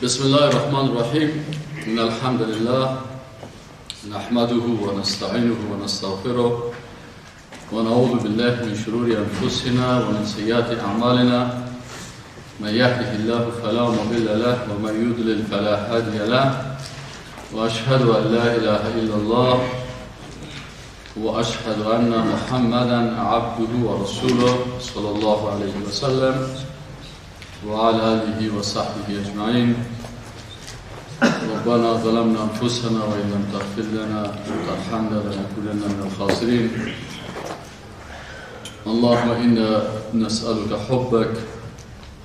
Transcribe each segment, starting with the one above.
بسم الله الرحمن الرحیم. ان الحمد لله نحمده ونستعینه ونستغفره ونعوذ بالله من شرور انفسنا ومن سیئات اعمالنا. من يهده الله فلا مضل له ومن يضلل فلا هادي له. واشهد ان لا اله الا الله واشهد ان محمدا عبده ورسوله صلى الله عليه وسلم وعلى آله وصحبه اجمعين. ربنا ظلمنا انفسنا وان لم تغفر لنا وترحمنا لنكونن من الخاسرين. اللهم انا نسألك حبك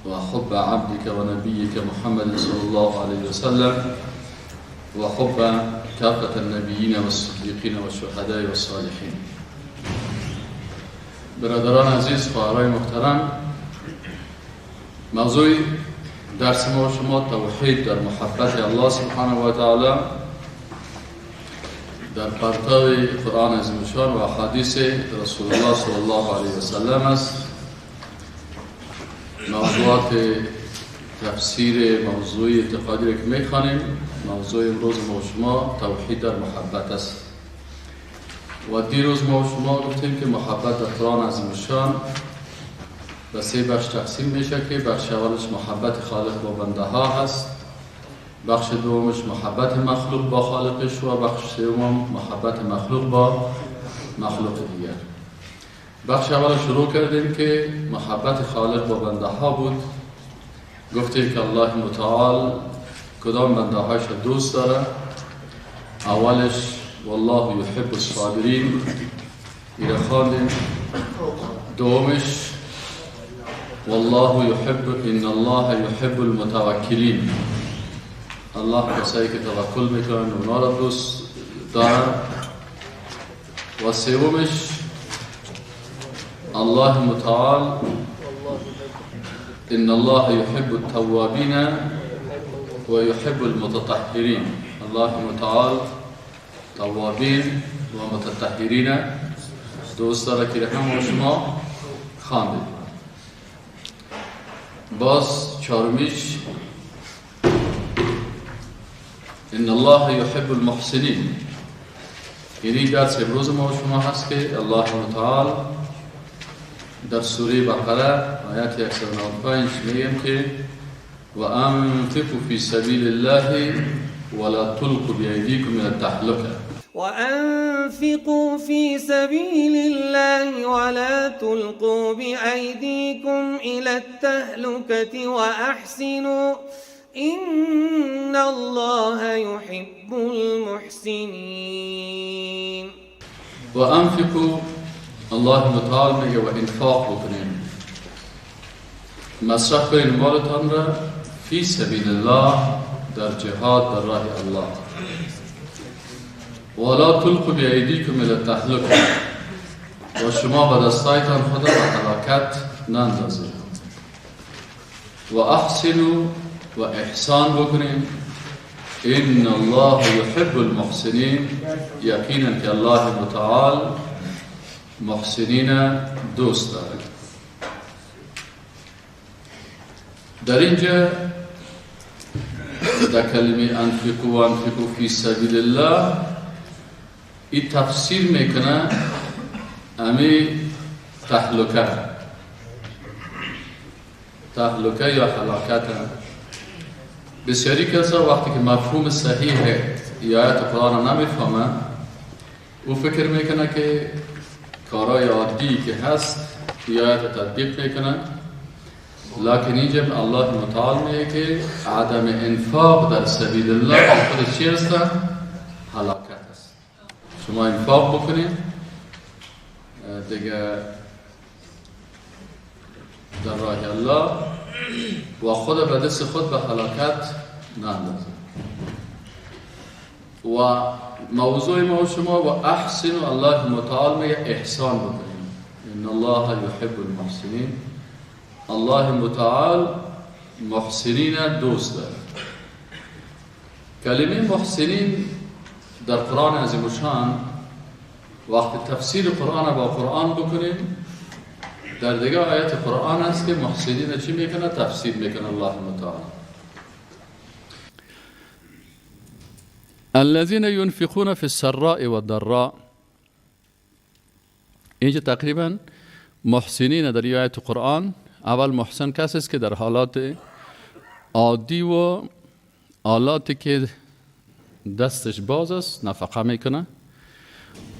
وحب عبدك ونبيك محمد صلى الله عليه وسلم وحب كافة النبيين والصديقين والشهداء والصالحين. برادران عزیز، خواهرای محترم، موضوع درس ما شما توحید در محبت الله سبحانه و تعالی در پرتو قرآن عظیم الشان و حدیث رسول الله صلی الله علیه و سلم است. موضوعات تفسیر موضوع اعتقادی را که میخوانیم، موضوع امروز ما شما توحید در محبت است. و دیروز ما شما گفتیم که محبت در قرآن عظیم الشان به سه بخش تقسیم میشه که بخش اولش محبت خالق با بنده ها هست، بخش دومش محبت مخلوق با خالقش و بخش سوم محبت مخلوق با مخلوق دیگر. بخش اول شروع کردیم که محبت خالق با بنده ها بود. گفتیم که الله متعال کدام بنده هایش دوست داره. اولش والله یحب الصابرین، ایره خواندیم. دومش والله یحب ان الله یحب المتوکلین، الله کسایی که توکل میکنن اونا را دوست داره. و سومش الله متعال ان الله یحب التوابین و یحب المتطهرین، الله متعال توابین و متطهرین دوست داره که هم شما خواندید. باز چهارمیش ان الله یحب المحسنین، یعنی درس امروز ما شما هست که الله متعال در سوره بقره آیات 195 میگه که و انفقوا فی سبیل الله ولا تلقوا بأیدیکم الی التهلکه. وأنفقوا في سبيل الله ولا تلقوا بأيديكم إلى التهلكة وأحسنوا إن الله يحب المحسنين. وأنفقوا، الله متعال میگه و انفاق بکنین، مصرف کنین مالتان را فی سبیل الله، در جهاد در راه الله. ولا تلقوا بأیدیکم الی التهلکه، و شما به دستایتان خود به هلاکت نندازید. و احسنوا، و احسان بکنین، ان الله یحب المحسنین، یقینا که الله متعال محسنین دوست دارد. در اینجا در کلمه انفقوا و انفقوا فی سبیل الله این تفسیر میکنه امی تهلکه، تهلکه یا هلاکت. بسیاری کسا وقتی که مفهوم صحیح آیات قرآن نمیفهمه، او فکر میکنه که کارای عادی که هست آیات تطبیق میکنه، لکن اینجا الله متعال میگه که عدم انفاق در سبیل الله خود چی هست؟ هلاکت است. شما انفاق بکنید دیگه در راه الله و خود به دست خود به هلاکت نندازید. و موضوع ما و شما و احسن، الله متعال میگه احسان بکنید، ان الله یحب المحسنین، الله متعال محسنین دوست داره. کلمه محسنین در قرآن عظیم الشان وقتی تفسیر قرآن با قرآن بکنیم، در دیگه آیت قرآن است که محسنین چی میکنه؟ تفسیر میکنه الله متعال. الذين ينفقون في السراء والضراء. اینجا تقریبا محسنین در آیت قرآن، اول محسن کسی است که در حالات عادی و حالاتی که دستش باز است نفقه میکنه،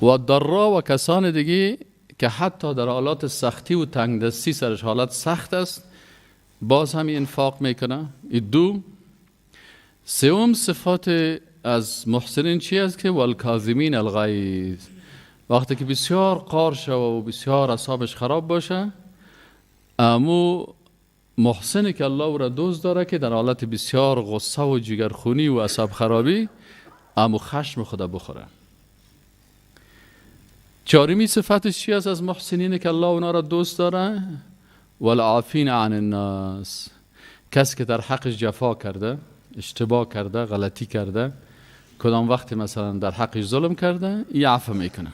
و ضرا و کسان دیگه که حتی در حالات سختی و تنگ دستی سرش حالت سخت است باز هم انفاق میکنه. این دو. سوم صفات از محسنین چی است؟ که والکاظمین الغیظ، وقتی که بسیار قار شوه و بسیار اعصابش خراب باشه، امو محسنی که الله او را دوست داره که در حالت بسیار غصه و جگرخونی و اعصاب خرابی امو خشم خدا بخوره. چهارمی صفتش چی است از محسنین که الله اونا را دوست داره؟ والعافین عن الناس، کسی که در حقش جفا کرده، اشتباه کرده، غلطی کرده، کدام وقتی مثلا در حقش ظلم کرده، ای عفو میکنه.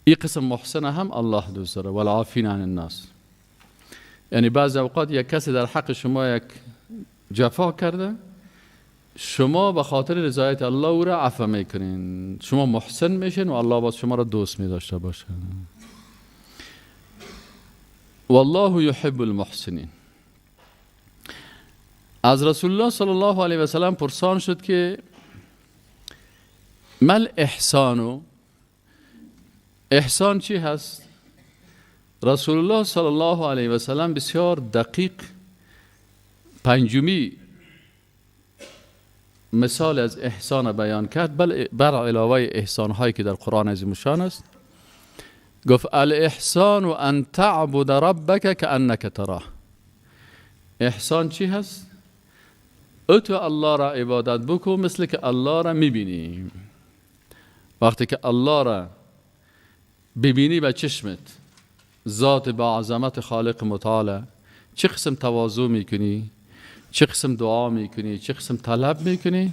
این قسم محسن هم الله دوست داره، والعافین عن الناس. یعنی بعض اوقات یک کسی در حق شما یک جفا کرده، شما به خاطر رضایت الله او را عفو میکنین، شما محسن میشین و الله باز شما را دوست میداشته باشه. والله یحب المحسنین. از رسول الله صلی الله علیه و سلم پرسان شد که مل احسانو، احسان چی هست؟ رسول الله صلی الله علیه و سلم بسیار دقیق پنجمی مثال از احسان بیان کرد، بل بر علاوه احسان هایی که در قرآن عظیم الشان است. گفت الاحسان ان تعبد ربک کأنک تراه. احسان چی هست؟ تو الله را عبادت بکن مثل که الله را میبینی. وقتی که الله را ببینی به چشمت، ذات با عظمت خالق متعال، چه قسم تواضع میکنی، چه قسم دعا میکنی، چه قسم طلب میکنی،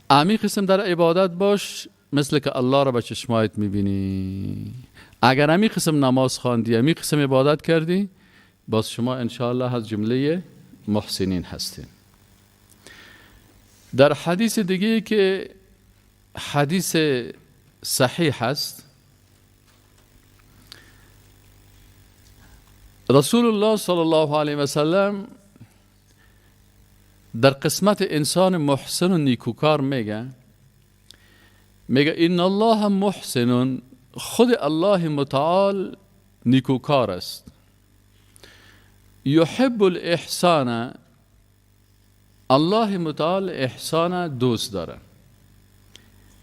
امی قسم در عبادت باش مثل که الله را به چشمایت میبینی. اگر امی قسم نماز خواندی، امی قسم عبادت کردی، باز شما انشاءالله از جمله محسنین هستین. در حدیث دیگه که حدیث صحیح هست، رسول الله صلی الله علیه و سلم در قسمت انسان محسن و نیکوکار میگه ان الله محسن، خود الله متعال نیکوکار است. یحب الاحسان، الله متعال احسان دوست داره.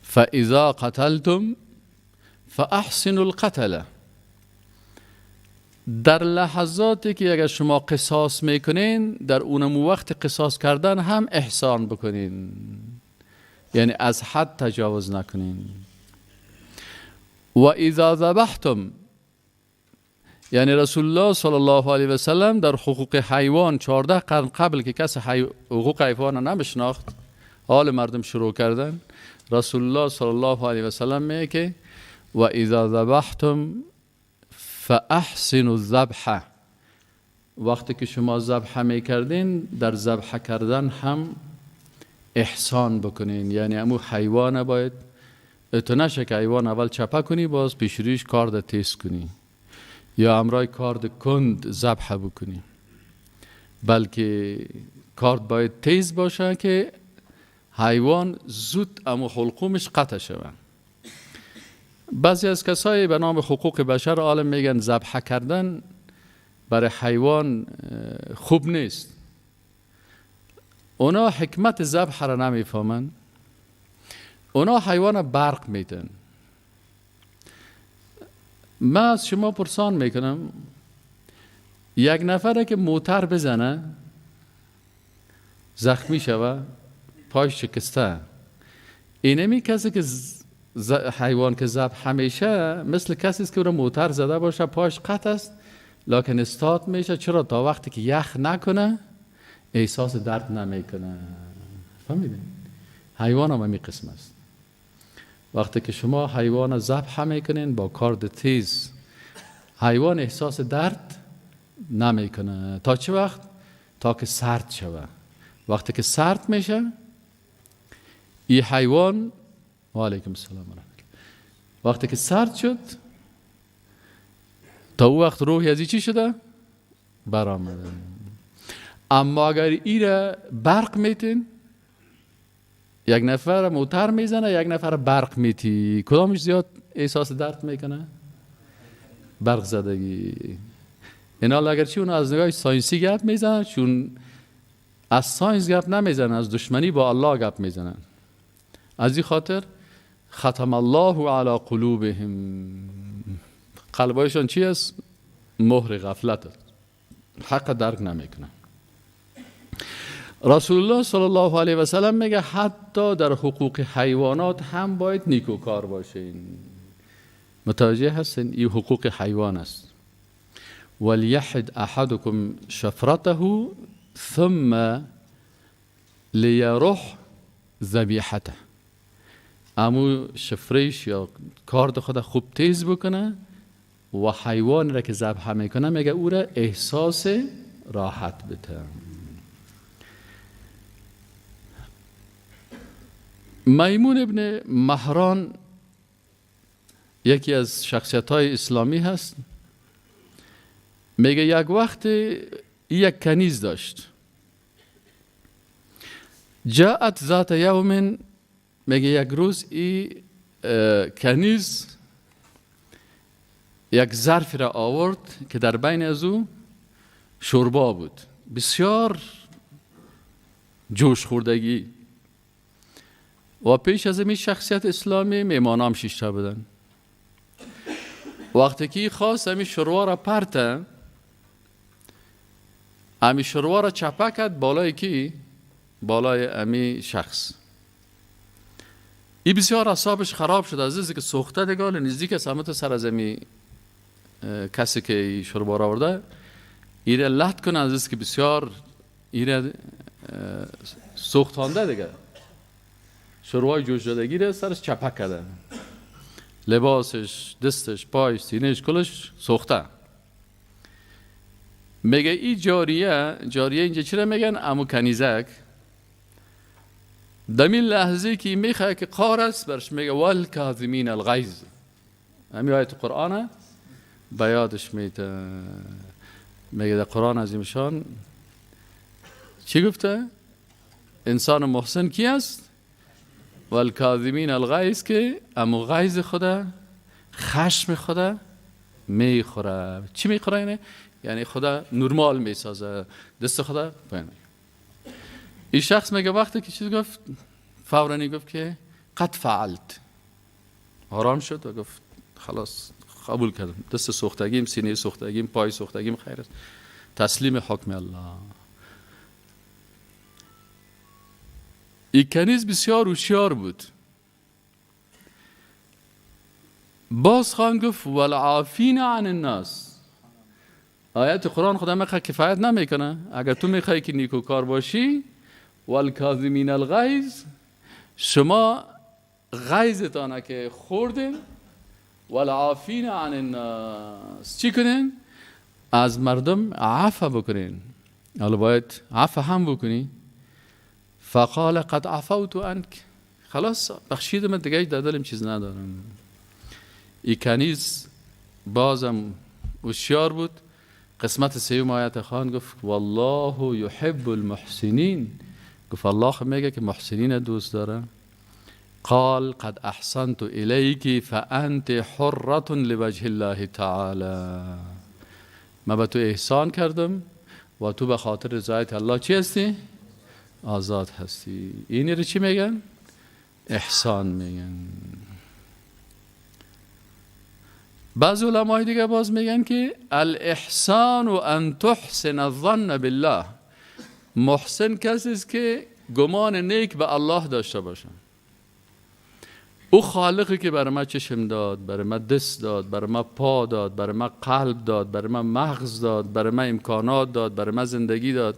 فاذا قتلتم فاحسنوا القتل، در لحظاتی که اگر شما قصاص میکنین، در اونم وقت قصاص کردن هم احسان بکنین، یعنی از حد تجاوز نکنین. و اذا ذبحتم، یعنی رسول الله صلی الله علیه و سلم در حقوق حیوان 14 قرن قبل که کسی حقوق حیوان نمیشناخت، حال مردم شروع کردن، رسول الله صلی الله علیه و سلم میگه که و اذا ذبحتم فاحسنوا الذبح، وقتی که شما ذبح میکردین در ذبح کردن هم احسان بکنین، یعنی امو حیوان باید تو نشه که حیوان اول چپه کنی، باز پیش رویش کارد تیز کنی یا امرای کارد کند ذبح بکنی، بلکه کارد باید تیز باشه که حیوان زود امو حلقومش قطع شود. بعضی از کسایی به نام حقوق بشر عالم میگن ذبح کردن برای حیوان خوب نیست. اونا حکمت ذبح را نمیفهمن، اونا حیوان برق میتن. من از شما پرسان میکنم، یک نفره که موتر بزنه زخمی شوه، پاش شکسته، اینمی کسی که حیوان که ذبح همیشه مثل کسی است که او را موتر زده باشه، پاش قطع است، لکن استاد میشه. چرا؟ تا وقتی که یخ نکنه احساس درد نمیکنه. فهمیدین؟ حیوان هم همین قسم است. وقتی که شما حیوان ذبح میکنین با کارد تیز، حیوان احساس درد نمیکنه. تا چه وقت؟ تا که سرد شوه. وقتی که سرد میشه این حیوان و علیکم السلام و رحمت الله، وقتی که سرد شد تا او وقت روحی از این چی شده؟ برآمده. اما اگر ایره برق میتین، یک نفر موتر میزنه، یک نفر برق میتی، کدامش زیاد احساس درد میکنه؟ برق زدگی. اینا اگر چی اون از نگاه science ی گپ میزنن، چون از science گپ نمیزنن، از دشمنی با الله گپ میزنن. از این خاطر ختم الله علی قلوبهم، قلبایشان چی است؟ مهر غفلت است، حق درک نمیکنن. رسول الله صلی الله علیه و سلم میگه حتی در حقوق حیوانات هم باید نیکوکار باشین. متوجه هستین؟ این حقوق حیوان است. ولیحد احدکم شفرته ثم لیرح ذبیحته. امو شفریش یا کارد خود خوب تیز بکنه و حیوان را که ذبح میکنه میگه او را احساس راحت بده. میمون ابن مهران یکی از شخصیت های اسلامی هست. میگه یک وقت یک کنیز داشت. جاءت ذات یوم، میگه یک روز ای کنیز یک ظرف را آورد که در بین از او شوربا بود، بسیار جوش خوردگی. و پیش از این شخصیت اسلامی میمانام شیشته بودن. وقتی که خواست امی شوربا را پرته، امی شوربا را چپه کرد بالای کی؟ بالای امی شخص. ای بسیار اعصابش خراب شد از اینکه سوخته دیگه نزدیک از همه سر از امی کسی که ای شوربا را آورده ایره لط کنه، از اینکه بسیار ایره سوختانده دیگه، شوروای جوش دادگی را سرش چپه کرده، لباسش، دستش، پایش، سینهش، کلش سوخته. میگه ای جاریه، جاریه اینجا چرا میگن؟ امو کنیزک دمی لحظه که میخواه که قار است برش میگه والکاظمین الغیظ. همی آیت قرآنه به یادش میته. میگه در قرآن عظیمشان چی گفته؟ انسان محسن کی است؟ والکاظمین الغیظ، که امو غیظ خدا، خشم خدا میخوره. چی میخوره؟ اینه یعنی خدا نرمال میسازه، دست خدا پایین. این شخص میگه وقتی که چیز گفت، فوراً گفت که قد فعلت، آرام شد و گفت خلاص قبول کردم، دست سوختگیم، سینه سوختگیم، پای سوختگیم، خیر است، تسلیم حکم الله. این کنیز بسیار هوشیار بود. باز خان گفت والعافین عن الناس. آیت قرآن خدا میخواد کفایت نمیکنه. اگر تو میخوای که نیکوکار باشی، والکاظمین الغیظ، شما غیظتانه که خوردین، والعافین عن الناس، چی کنین؟ از مردم عفو بکنین. حالا باید عفو هم بکنی. فقال قد عفوت عنك، خلاص بخشیدم دیگه، در دلم چیز ندارم. ای کنیز بازم هوشیار بود. قسمت سیوم آیت خان گفت والله یحب المحسنین. گفت الله میگه که محسنین دوست داره. قال قد احسنت الیک فانت حرة لوجه الله تعالی. من به تو احسان کردم و تو به خاطر رضایت الله چی هستی؟ آزاد هستی. اینی رو چی میگن؟ احسان میگن. بعض علمای دیگه باز میگن که الاحسان و ان تحسن الظن بالله. محسن کسی است که گمان نیک به الله داشته باشه. او خالقی که برای من چشم داد، برای من دست داد، برای من پا داد، برای من قلب داد، برای من مغز داد، برای من امکانات داد، برای من زندگی داد،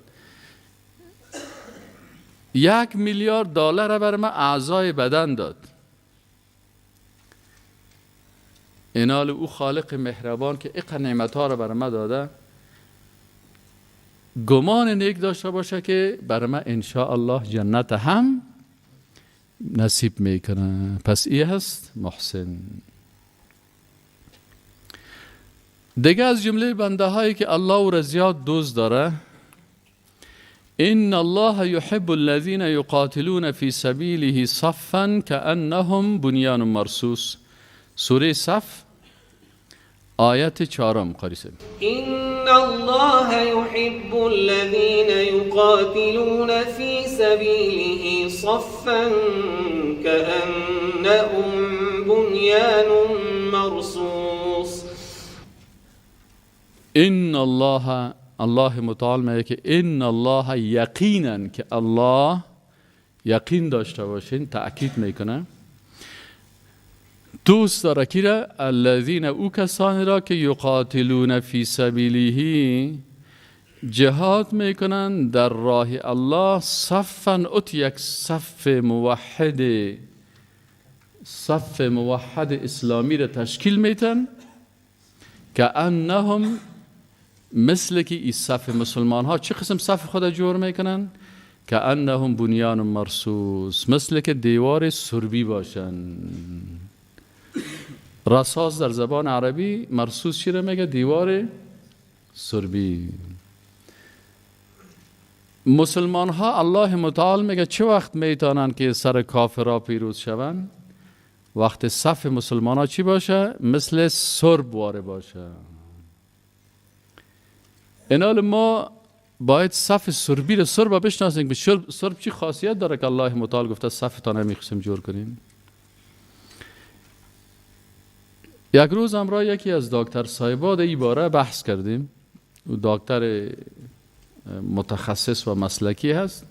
1 میلیارد دلار برای من اعضای بدن داد. اینال او خالق مهربان که اینقدر نعمت‌ها رو برای من داده، گمان نیک داشته باشه که برای من انشاءالله جنت هم نصیب میکنه. پس ای هست محسن. دیگه از جمله بنده هایی که الله او را زیاد دوست داره، ان الله يحب الذين يقاتلون في سبيله صفا كأنهم بنيان مرصوص. سوره صف آیت 4 قاری صاحب. ان الله يحب الذين يقاتلون في سبيله صفا كأنهم بنيان مرصوص. ان الله، الله متعال میگه که ان الله، یقینا که الله، یقین داشته باشین، تأکید میکنه، دوست داره کی را؟ الذین، او کسانی را که یقاتلون فی سبیله، جهاد میکنن در راه الله، صفا، ات یک صف موحد، صف موحد اسلامی را تشکیل میتن، که انهم، مثل که این صف مسلمان ها چه قسم صف خود جور میکنن؟ که انهم بنیان مرصوص، مثل که دیوار سربی باشن. رصاص در زبان عربی مرصوص چی را میگه؟ دیوار سربی. مسلمان ها الله متعال میگه چه وقت میتونن که سر کافرها پیروز شون؟ وقت صف مسلمان ها چی باشه؟ مثل سرب واره باشه. اینال ما باید صف سربی رو، سرب بشناسیم که سرب چی خاصیت داره که الله متعال گفته صف تا نمیخواستیم جور کنیم. یک روز همراه یکی از دکتر صاحبا در این باره بحث کردیم. او دکتر متخصص و مسلکی هست،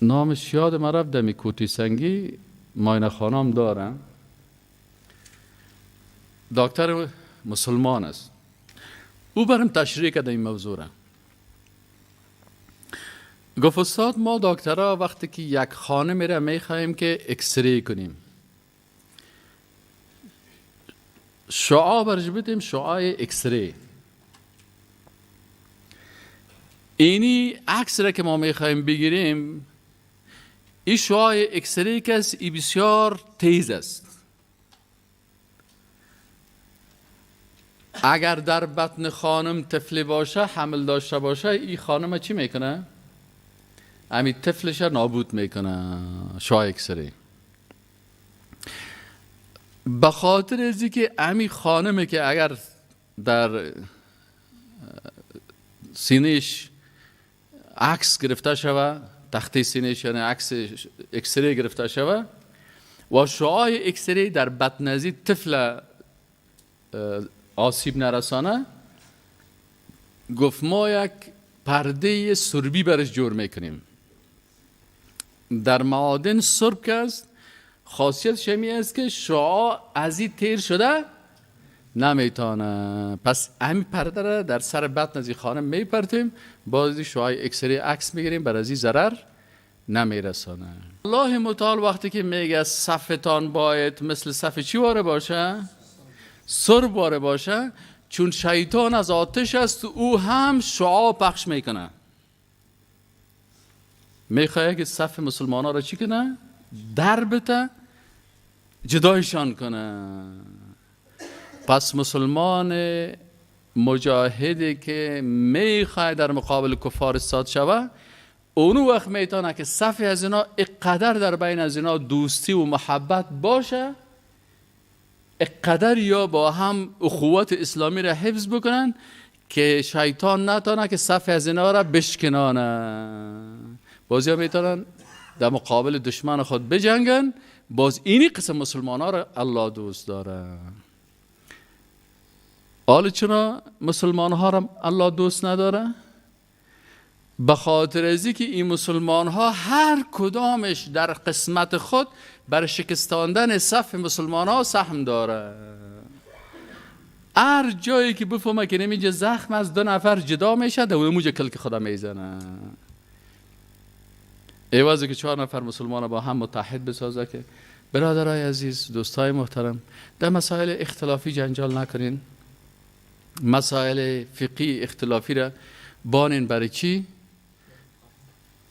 نامش یاد من رفت، دمی کوتی سنگی ماینه خانم دارم، دکتر مسلمان است. او برم تشریح کرد این موضوع را. گفت استاد ما دکترها وقتی که یک خانه میره میخواهیم که اکسری کنیم، شعاع برش بدیم، شعاع اکسری، اینی عکس را که ما میخواهیم بگیریم، این شعاع اکسری که است ای بسیار تیز است. اگر در بطن خانم طفل باشه، حمل داشته باشه، این خانم چی میکنه؟ همین طفلش نابود میکنه شعاع اکسری. به خاطر از اینکه همین خانمه که اگر در سینهش عکس گرفته شوه، تخته سینهش یعنی عکس اکسری گرفته شوه و شعاع اکسری در بطن از طفل آسیب نرسانه، گفت ما یک پرده سربی برش جور میکنیم. در معادن سرب که است، خاصیت همی است که شعاع از این تیر شده نمیتونه. پس همین پرده را در سر بطن از این خانه میپرتیم، باز شعاع اکسری عکس میگیریم، بر از این ضرر نمیرسانه. الله متعال وقتی که میگه صفتان باید مثل صف چی واره باشه؟ سرب واره باشه، چون شیطان از آتش است، او هم شعاع پخش میکنه. میخواه که صف مسلمان ها را چی کنه؟ در بته، جدایشان کنه. پس مسلمان مجاهدی که میخواه در مقابل کفار استاد شوه، اونو وقت میتونه که صف از اینا اقدر در بین از اینا دوستی و محبت باشه، اقدر یا با هم اخوت اسلامی را حفظ بکنن که شیطان نتونه که صف از اینا را بشکنانه. بازی ها میتونن در مقابل دشمن خود بجنگن. باز اینی قسم مسلمان ها را الله دوست داره. حالا چرا مسلمان ها را الله دوست نداره؟ به خاطر ازی که این مسلمان ها هر کدامش در قسمت خود بر شکستاندن صف مسلمان ها سهم داره. هر جایی که بفهمه که نمیجه زخم از دو نفر جدا میشه، در اونجا کلک خدا میزنه. ایوازی که 4 نفر مسلمان با هم متحد بسازه که برادرای عزیز، دوستای محترم، در مسائل اختلافی جنجال نکنین. مسائل فقهی اختلافی را بانین برای چی؟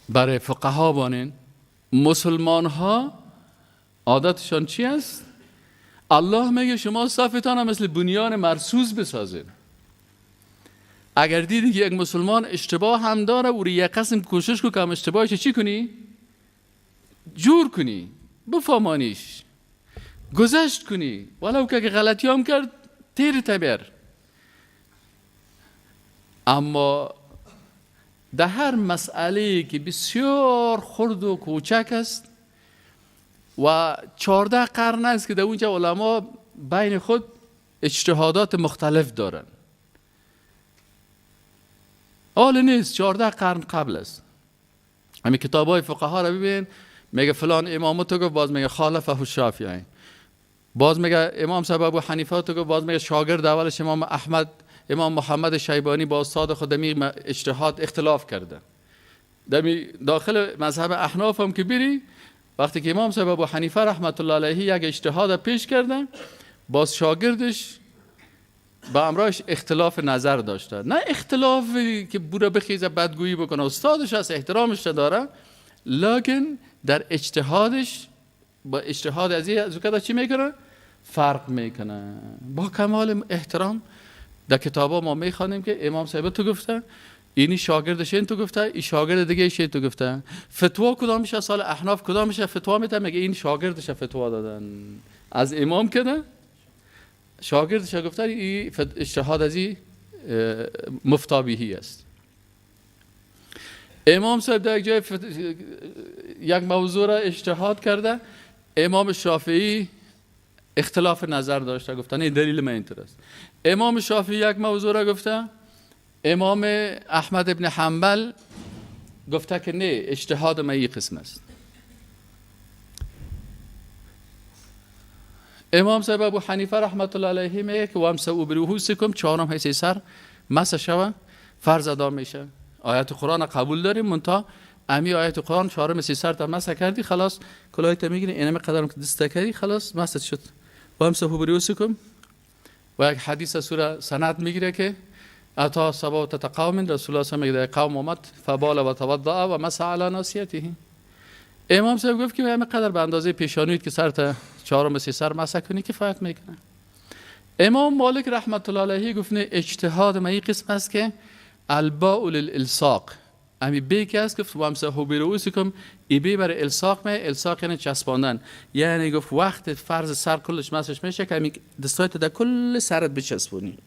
برای فقها بانین. مسلمان ها عادتشان چی است؟ الله میگه شما صفتان هم مثل بنیان مرصوص بسازین. اگر دیدی که یک مسلمان اشتباه هم داره، او رو یک قسم کوشش کن که هم اشتباهش چی کنی؟ جور کنی، بفهمانیش، گذشت کنی، ولو که غلطی هم کرد تیر تبر. اما در هر مسئله که بسیار خرد و کوچک است و 14 قرن است که در اونجا علما بین خود اجتهادات مختلف دارن، حال نیست، 14 قرن قبل است. همین کتاب های فقها را ببین، میگه فلان امام تو گفت، باز میگه خالفه الشافعی، باز میگه امام صاحب ابو حنیفه تو گفت، باز میگه شاگرد اولش امام احمد، امام محمد شیبانی با استاد خود دمی اجتهاد اختلاف کرده. دمی داخل مذهب احناف هم که بری، وقتی که امام صاحب ابو حنیفه رحمت الله علیه یک اجتهاد پیش کرده، باز شاگردش با امرایش اختلاف نظر داشته، نه اختلافی که بوره بخیزه بدگویی بکنه، استادش هست، احترامش داره، لکن در اجتهادش با اجتهاد از این چی میکنه؟ فرق میکنه. با کمال احترام در کتابا ما میخوانیم که امام صاحب تو گفته، اینی شاگردش این تو گفته، این شاگرد دیگه این تو گفته. فتوا کدامش سال احناف کدامش فتوا میده؟ میگه این شاگردش فتوا دادن از امام کده، شاگردش گفته این اجتهاد از این مفتابیهی است. امام صاحب در یک جای یک موضوع را اجتهاد کرده، امام شافعی اختلاف نظر داشته، گفتن این دلیل من اینطور است. امام شافعی یک موضوع را گفته، امام احمد ابن حنبل گفته که نه، اجتهاد من این قسم است. امام صاحب ابو حنیفه رحمت الله علیه میگه که وامسحوا برؤوسکم، چهارم حصه سر مسح شوه، فرض ادا میشه. آیت قرآن قبول داریم، منتها امی آیت قرآن چهارم حصه سر تا مسح کردی خلاص، کلاهت میگیری، اینم قدرم که دست کردی خلاص مسح شد. وامسحوا برؤوسکم. و یک حدیث سوره سند میگیره که اتا سبا تقوم رسول الله صلی الله علیه و قوم آمد فبال و توضأ و مسح علی ناصیته. امام صاحب گفت که همه قدر به اندازه پیشانیت که سرت چهارم سه سر مسح کنی کفایت میکنه. امام مالک رحمت الله علیه گفت نه، اجتهاد ما این قسم است که الباء للالصاق، امی بی که است گفت وامسحوا برؤوسکم، ای بی برای الصاق می، الصاق یعنی چسباندن، یعنی گفت وقت فرض سر کلش مسح میشه که امی دستایت در کل سرت بچسبونی.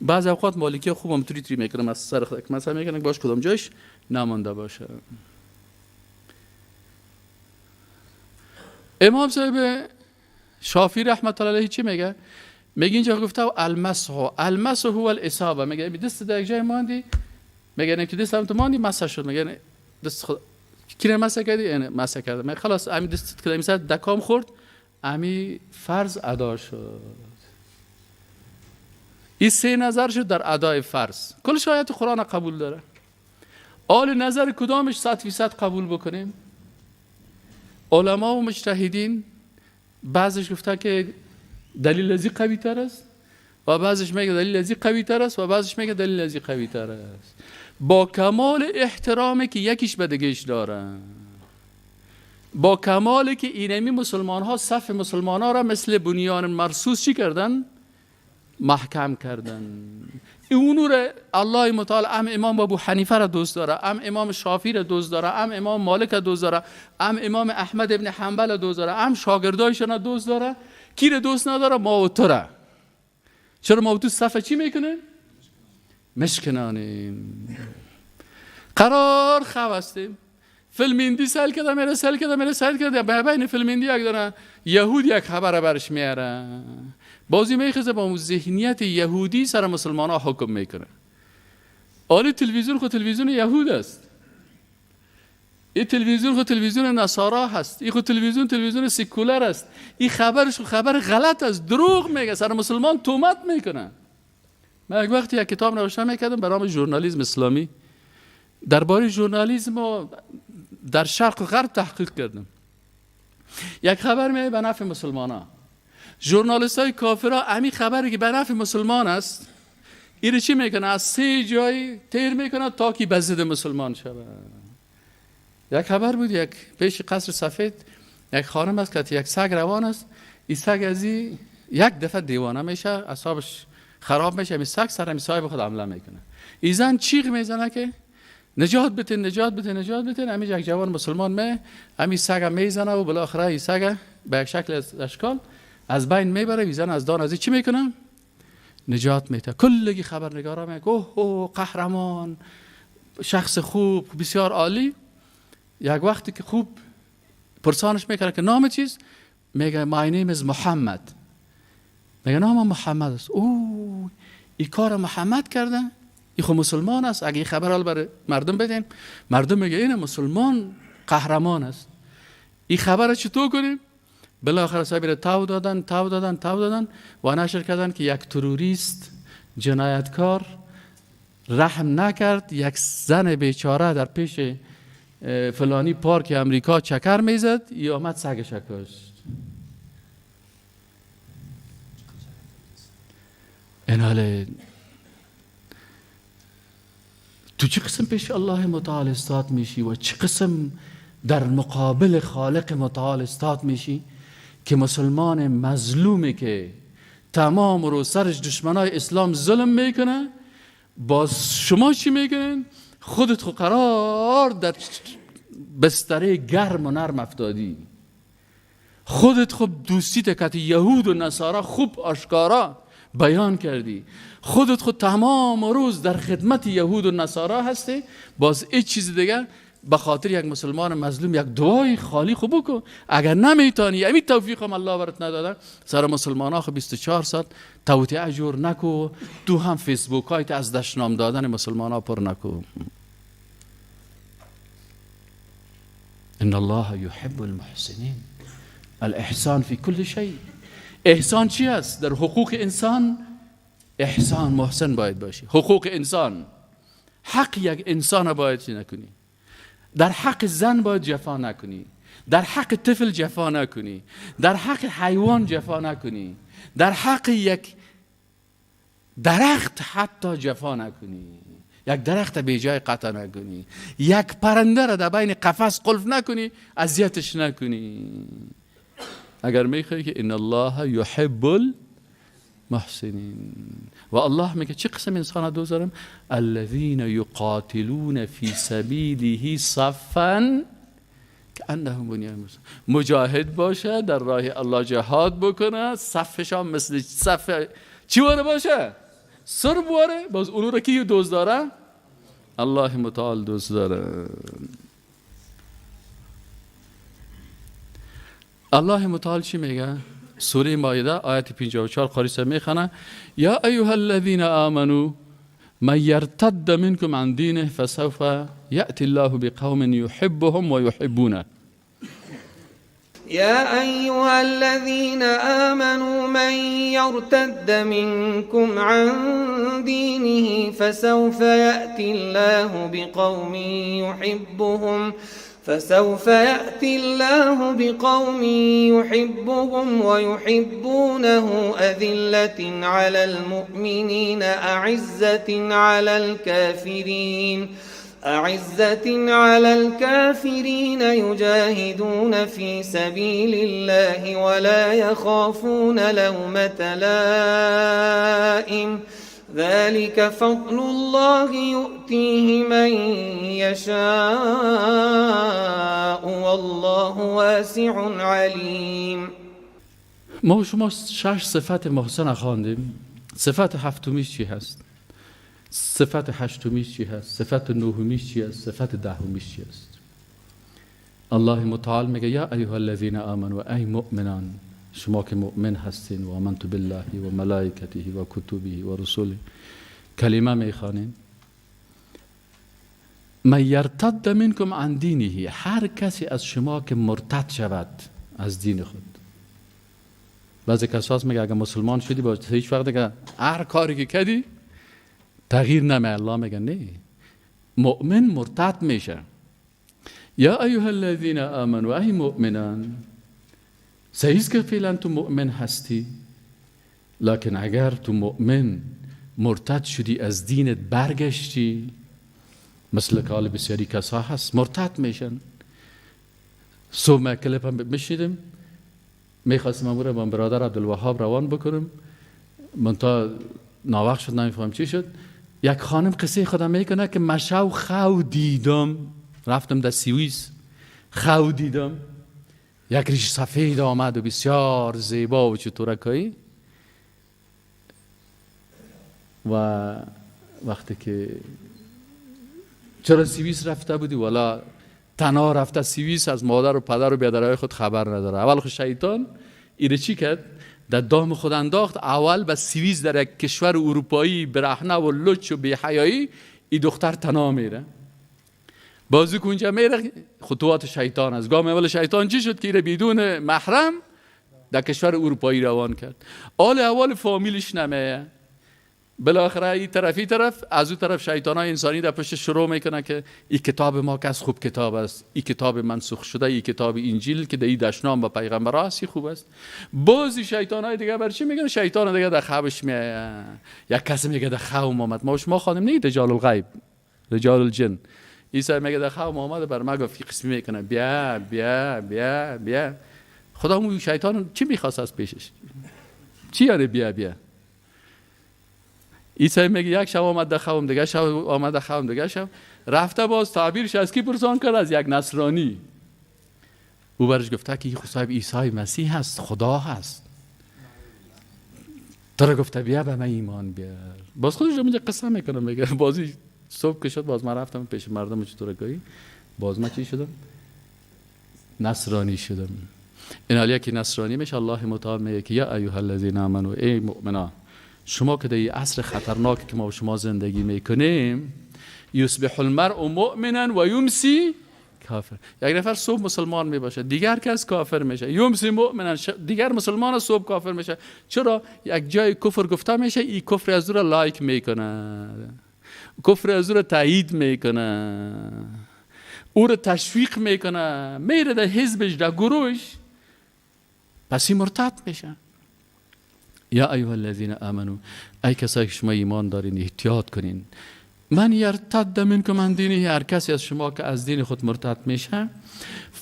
بعض اوقات مالکی خوبم توری توری میکنم از سر خود مثلا میکنم باش کدام جایش نمانده باشه. امام صاحب شافعی رحمت الله علیه چی میگه؟ میگه اینجا گفته المسح، المسح هو الاصابه، میگه دست در یک جای ماندی، میگه نه که دست هم تو ماندی مسح شد، میگه دست خود کی مسح کردی؟ یعنی مسح کرده، میگه خلاص امی دست که مثلا دکام خورد، امی فرض ادا شد. این سه نظر شد در ادای فرض. کل آیات قرآن قبول داره. آل نظر کدامش 100% قبول بکنیم؟ علما و مجتهدین بعضش گفته که دلیل ازی قوی تر است و بعضش میگه دلیل ازی قوی تر است و بعضش میگه دلیل ازی قوی تر است. با کمال احترامی که یکیش به دیگهش داره، با کمالی که اینمی مسلمان ها صف مسلمان ها را مثل بنیان مرصوص چی کردن؟ محکم کردن. اونو را الله متعال ام امام ابو حنیفه را دوست داره، ام امام شافعی را دوست داره، ام امام مالک را دوست داره، ام امام احمد ابن حنبل را دوست داره، ام شاگردایشان را دوست داره. کی را دوست نداره؟ ما و تو را. چرا ما و تو صف چی میکنه؟ مشکنانیم. قرار خو هستیم. فیلم هندی سیل کرده میره، سیل کرده میره، سیل کرده. بین فیلم هندی یک داره یهود یک خبر برش میاره، بازی میخزه با ذهنیت یهودی سر مسلمان ها حکم میکنه. آره تلویزیون خود تلویزیون یهود است، این تلویزیون خود تلویزیون نصارا هست، این خود تلویزیون تلویزیون سکولر است، این خبرش خبر غلط است، دروغ میگه، سر مسلمان تهمت میکنه. من یک وقتی یک کتاب نوشته میکردم به نام ژورنالیسم اسلامی، درباره ژورنالیسم و در شرق و غرب تحقیق کردم. یک خبر میاد به نفع مسلمان ها، ژورنالیست های کافرها امی خبری که به نفع مسلمان است این چی میکنه؟ از 3 جای تیر میکنه تا که به ضد مسلمان شود. یک خبر بود، یک پیش قصر سفید یک خانم است که یک سگ روان است. این سگ از یک دفعه دیوانه میشه، اعصابش خراب میشه، این سگ سر صاحب خود حمله میکنه. این زن چیغ میزنه که نجات بده، نجات بده، نجات بده. همین یک جوان مسلمان می همین سگ میزنه و بالاخره این سگ به یک شکل از اشکال از بین میبره. این زن از دان از چی میکنه؟ نجات میده. کلگی خبرنگارا میگه اوه اوه قهرمان، شخص خوب، بسیار عالی. یک وقتی که خوب پرسانش میکنه که نام چیز، میگه my name is محمد. میگه نام محمد است. اوه این کار محمد کرده، این خو مسلمان است. اگه این خبر حال برای مردم بدین، مردم میگه این مسلمان قهرمان است. این خبر رو چطور کنیم؟ بالاخره صاحب را تاو دادن، تاو دادن، تاو دادن و نشر کردن که یک تروریست جنایتکار رحم نکرد، یک زن بیچاره در پیش فلانی پارک امریکا چکر میزد، ای آمد سگش کشت. این حال تو چه قسم پیش الله متعال استاد میشی و چه قسم در مقابل خالق متعال استاد میشی که مسلمان مظلومی که تمام رو سرش دشمنای اسلام ظلم میکنه، باز شما چی میکنین؟ خودت خو قرار در بستره گرم و نرم افتادی، خودت خوب دوستی تکت یهود و نصارا خوب آشکارا بیان کردی، خودت خود تمام روز در خدمت یهود و نصارا هستی، باز هیچ چیز دیگه به خاطر یک مسلمان مظلوم یک دعای خالی خوب بکن. اگر نمیتونی، همین توفیق هم الله برات نداده، سر مسلمان ها خب 24 ساعت توطئه جور نکو، تو هم فیسبوک هایت از دشنام دادن مسلمان ها پر نکو. ان الله یحب المحسنین. الاحسان فی کل شیء. احسان چی است؟ در حقوق انسان احسان، محسن باید باشی. حقوق انسان، حق یک انسان باید چی نکنی، در حق زن باید جفا نکنی، در حق طفل جفا نکنی، در حق حیوان جفا نکنی، در حق یک درخت حتی جفا نکنی، یک درخت به جای قطع نکنی، یک پرنده را در بین قفس قلف نکنی، اذیتش نکنی. اگر میخوای که ان الله یحب المحسنین. و الله میگه چه قسم انسان دوست دارم؟ الذین یقاتلون فی سبیله صفا کأنهم بنیان مرصوص. مجاهد باشه، در راه الله جهاد بکنه، صفش هم مثل صف چی واره باشه؟ سرب واره. باز اونو را کی دوست داره؟ الله متعال دوست داره. الله متعال چی میگه؟ سوره مائده آیت 54 قاری صاحب میخونه: یا ایها الذین آمنوا من یرتد منکم عن دینه فسوف یأتی الله بقوم یحبهم ویحبونه. يا أيها الذين آمنوا من يرتد منكم عن دينه فسوف يأتي الله بقوم يحبهم فسوف يأتي الله بقوم يحبهم ويحبونه أذلة على المؤمنين أعزة على الكافرين يجاهدون في سبيل الله ولا يخافون لومة لائم ذلك فضل الله يؤتيه من يشاء والله واسع عليم. ما شما 6 صفت محسن خواندیم. صفت هفتمیش چی هست؟ صفت هشتمیش چی هست؟ صفت نهمیش چی هست؟ صفت دهمیش چی هست؟ الله متعال میگه یا ایها الذین آمنوا، ای مؤمنان، شما که مؤمن هستین و آمنت بالله و ملائکته و کتبه و رسوله، کلمه میخوانین. من یرتد منکم عن دینه، هر کسی از شما که مرتد شود از دین خود. بعضی کساس میگه اگه مسلمان شدی با هیچ وقت دیگه هر کاری که کردی تغییر نمی. الله میگه نه، مؤمن مرتد میشه. یا ایها الذین آمنوا، ای مؤمنان، صحیح که فعلا تو مؤمن هستی، لکن اگر تو مؤمن مرتد شدی، از دینت برگشتی، مثل که حال بسیاری کسا هست مرتد میشن. صبح ما کلپ هم میشیدم، میخواستم امور با برادر عبدالوهاب روان بکنم، من تا ناوقت شد نمیفهم چی شد. یک خانم قصه خودم میکنه که مشو خو دیدم، رفتم در سوئیس خو دیدم، یک ریش سفید آمد و بسیار زیبا و چطورکایی. و وقتی که چرا سوئیس رفته بودی؟ والا تنها رفته سوئیس، از مادر و پدر و بیادرهای خود خبر نداره. اول خود شیطان ایره چی کرد؟ در دام خود انداخت. اول به سوئیس در یک کشور اروپایی برهنه و لچ و بی‌حیایی این دختر تنها میره. بازی کنجا میره، خطوات شیطان است. گام اول شیطان چی شد که ایره بدون محرم در کشور اروپایی روان کرد. آل اول فامیلش نمیه. بالاخره این طرفی طرف از اون طرف شیطان های انسانی در پشت شروع میکنه که این کتاب ما که از خوب کتاب است، این کتاب منسوخ شده، این کتاب انجیل که در این دشنام با پیغمبر هست خوب است. بعضی شیطان های دیگه بر چی میگن؟ شیطان دیگه در خوابش میایه. یک کسی میگه در خواب آمد، ما شما خانم نه، رجال الغیب، رجال الجن. عیسی میگه در خواب آمد بر ما گفت قسمی میکنه بیا بیا بیا بیا. خدا اون شیطان چی میخواست از پیشش؟ چی یعنی بیا بیا؟ عیسی میگه یک شب آمد در خوابم، دیگه شب آمد در خوابم، دیگه شب رفته باز تعبیرش از کی پرسان کرد؟ از یک نصرانی. او برش گفته که صاحب عیسی مسیح هست، خدا هست. تو گفته بیا به من ایمان بیار. باز خودش اونجا قصه میکنه، میگه بازی صبح که شد باز من رفتم پیش مردم چطورگاهی، باز من چی شدم؟ نصرانی شدم. این حالیه که نصرانی میشه، الله متعال میگه که یا ایها الذین آمنوا، ای مؤمنان، شما که در این عصر خطرناک که ما و شما زندگی میکنیم، یصبح المرء مؤمنا و یمسی کافر. یک نفر صبح مسلمان میباشه، دیگر کس کافر میشه. یمسی مؤمنا، دیگر مسلمان صبح کافر میشه. چرا؟ یک جای کفر گفته میشه، این کفر از او را like میکنه، کفر از او را تایید میکنه، او را تشویق میکنه، میره در حزبش، در گروهش، پس این مرتد میشه. یا ایها الذین آمنو، ای کسایی که شما ایمان دارین، احتیاط کنین. من یرتد منکم عن دینه، هر کسی از شما که از دین خود مرتد میشه،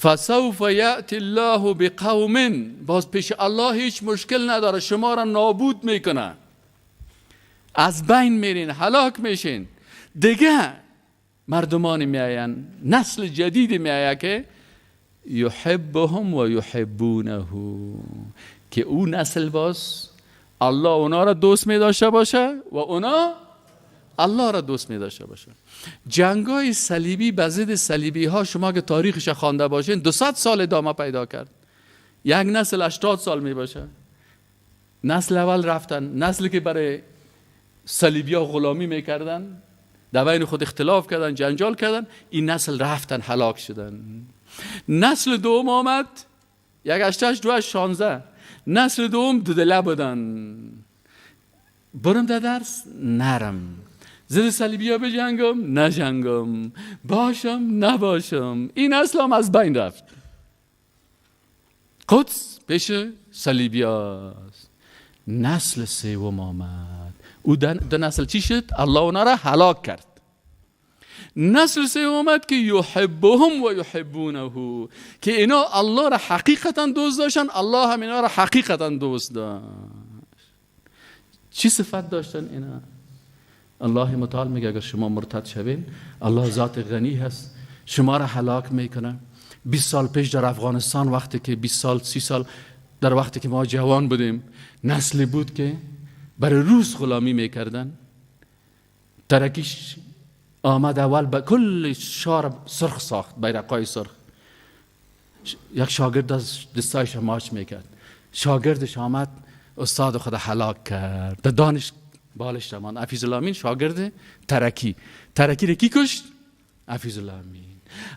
فسوف یأتی الله بقوم، باز پیش الله هیچ مشکل نداره، شما را نابود میکنه، از بین میرین، هلاک میشین. دیگه مردمان میآیند، نسل جدید میآید که یحبهم و یحبونه، که او نسل باز الله اونا را دوست می داشته باشه و اونا الله را دوست می داشته باشه. جنگای صلیبی به ضد صلیبی ها شما که تاریخش خوانده باشین 200 سال ادامه پیدا کرد. یک نسل 80 سال می باشه. نسل اول رفتن، نسلی که برای صلیبی ها غلامی میکردن، در بین خود اختلاف کردن، جنجال کردن، این نسل رفتن هلاک شدن. نسل دوم آمد، 1 8 8 2 16. نسل دوم دو دله بودن، برم در درس نرم، ضد صلیبی ها بجنگم نجنگم، باشم نباشم، این اصلا هم از بین رفت. قدس پیش صلیبی هاست. نسل سوم آمد، او دو نسل چی شد؟ الله اونا را هلاک کرد. نسل سوم آمد که یحبهم و یحبونه، که اینا الله را حقیقتا دوست داشتن، الله هم اینا را حقیقتا دوست داشت. چی صفت داشتن اینا؟ الله متعال میگه اگر شما مرتد شوین، الله ذات غنی هست، شما را هلاک میکنه. 20 سال پیش در افغانستان، وقتی که 20 سال 30 سال در وقتی که ما جوان بودیم، نسلی بود که برای روس غلامی میکردن. ترکیش آمد اول به کل شار سرخ ساخت، بیرقای سرخ. یک شاگرد از دستایش ماچ میکرد، شاگردش آمد استاد خود هلاک کرد. در دانش بالش رمان حفیظ الله شاگرد ترکی، ترکی را کی کشت؟ حفیظ الله امین.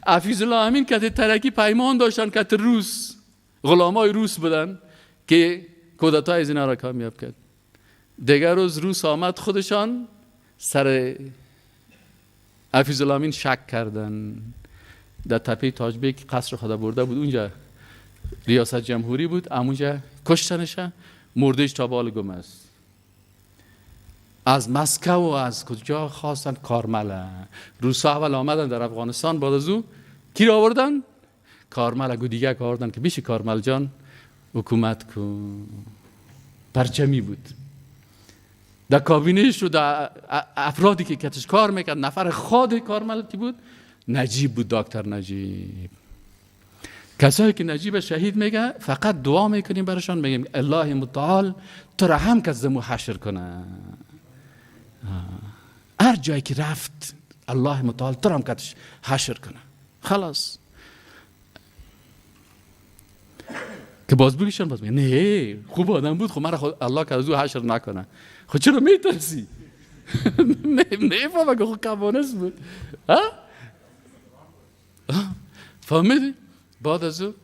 حفیظ الله امین که ترکی پیمان داشتن که روس، غلامای روس بودن که کودتای از اینا را کامیاب کرد. دیگر روز روس آمد، خودشان سر حفیظ الله امین شک کردن. در تپه تاجبیک قصر خدا برده بود، اونجا ریاست جمهوری بود، اونجا کشتنش، مردش تا بال گم است. از مسکو و از کجا خواستن کارمل. روسا اول آمدن در افغانستان، بعد از او کی را آوردن؟ کارمل. گو دیگه که آوردن که بیشی کارمل جان حکومت کن. پرچمی بود در کابینهش و در افرادی که کتش کار میکرد. نفر خود کارمل کی بود؟ نجیب بود، دکتر نجیب. کسایی که نجیب شهید میگه فقط دعا میکنیم برشان، میگیم الله متعال تو را هم کس زمو حشر کنه. هر جایی که رفت الله متعال تو را هم کتش حشر کنه. خلاص که باز بگیشن باز میگه نه خوب آدم بود، خب مرا خود الله که از او حشر نکنه. خب چرا میترسی؟ میفهمه که خب کمونیست بود. ها؟ فهمیدی؟ بعد از او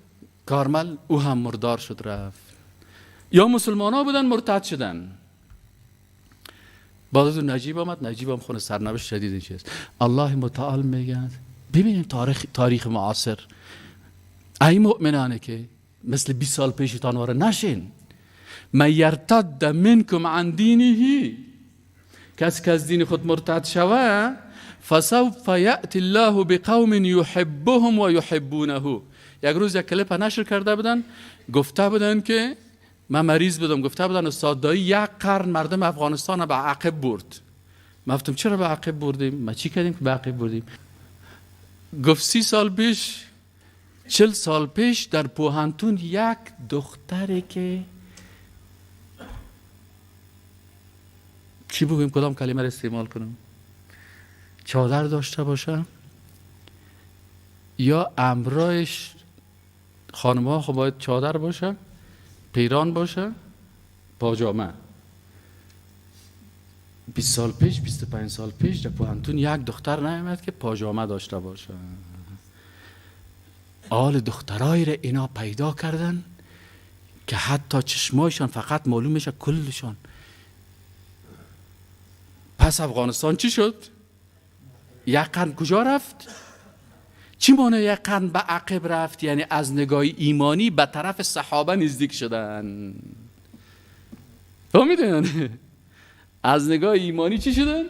کارمل او هم مردار شد رفت. یا مسلمان ها بودن مرتد شدن. بعد از او نجیب آمد، نجیب هم خون سرنوشت شدید چیز. الله متعال میگه ببینیم تاریخ معاصر، ای مؤمنانه که مثل 20 سال پیشتان واره نشین. من یرتد منکم عن دینه، کسی که از دین خود مرتد شوه، فسوف یأتی الله بقوم یحبهم و یحبونه. یک روز یک کلیپ نشر کرده بودن، گفته بودن که من مریض بودم، گفته بودن استاد دایی یک قرن مردم افغانستان به عقب برد. من گفتم چرا به عقب بردیم؟ ما چی کردیم که به عقب بردیم؟ گفت 30 سال پیش، 40 سال پیش در پوهنتون یک دختری که چی بگویم، کدام کلمه را استعمال کنم، چادر داشته باشه یا امرایش خانم ها خب باید چادر باشه، پیران باشه، پاجامه. 20 سال پیش، 25 سال پیش در پوهنتون یک دختر نیامد که پاجامه داشته باشه. آل دخترای را اینا پیدا کردن که حتی چشمایشان فقط معلوم میشه کلشان. پس افغانستان چی شد؟ یک قرن کجا رفت؟ چی معنی یک قرن به عقب رفت؟ یعنی از نگاه ایمانی به طرف صحابه نزدیک شدن. فهمیدین؟ از نگاه ایمانی چی شدن؟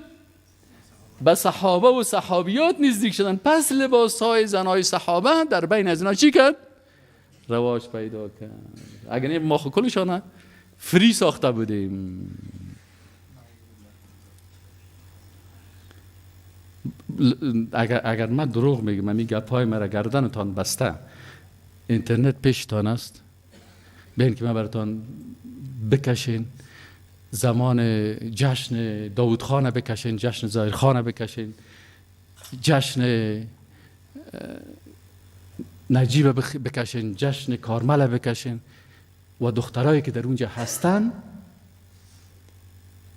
به صحابه و صحابیات نزدیک شدن. پس لباس های زنای صحابه در بین از اینا چی کرد؟ رواج پیدا کرد. اگر نه ما خو کلشان فری ساخته بودیم. اگر من دروغ میگم، من گپ های مرا گردنتان بسته، اینترنت پیشتان است، ببین که من براتان بکشین، زمان جشن داوود خان بکشین، جشن ظاهر خان بکشین، جشن نجیب بکشین، جشن کارمل بکشین و دخترایی که در اونجا هستن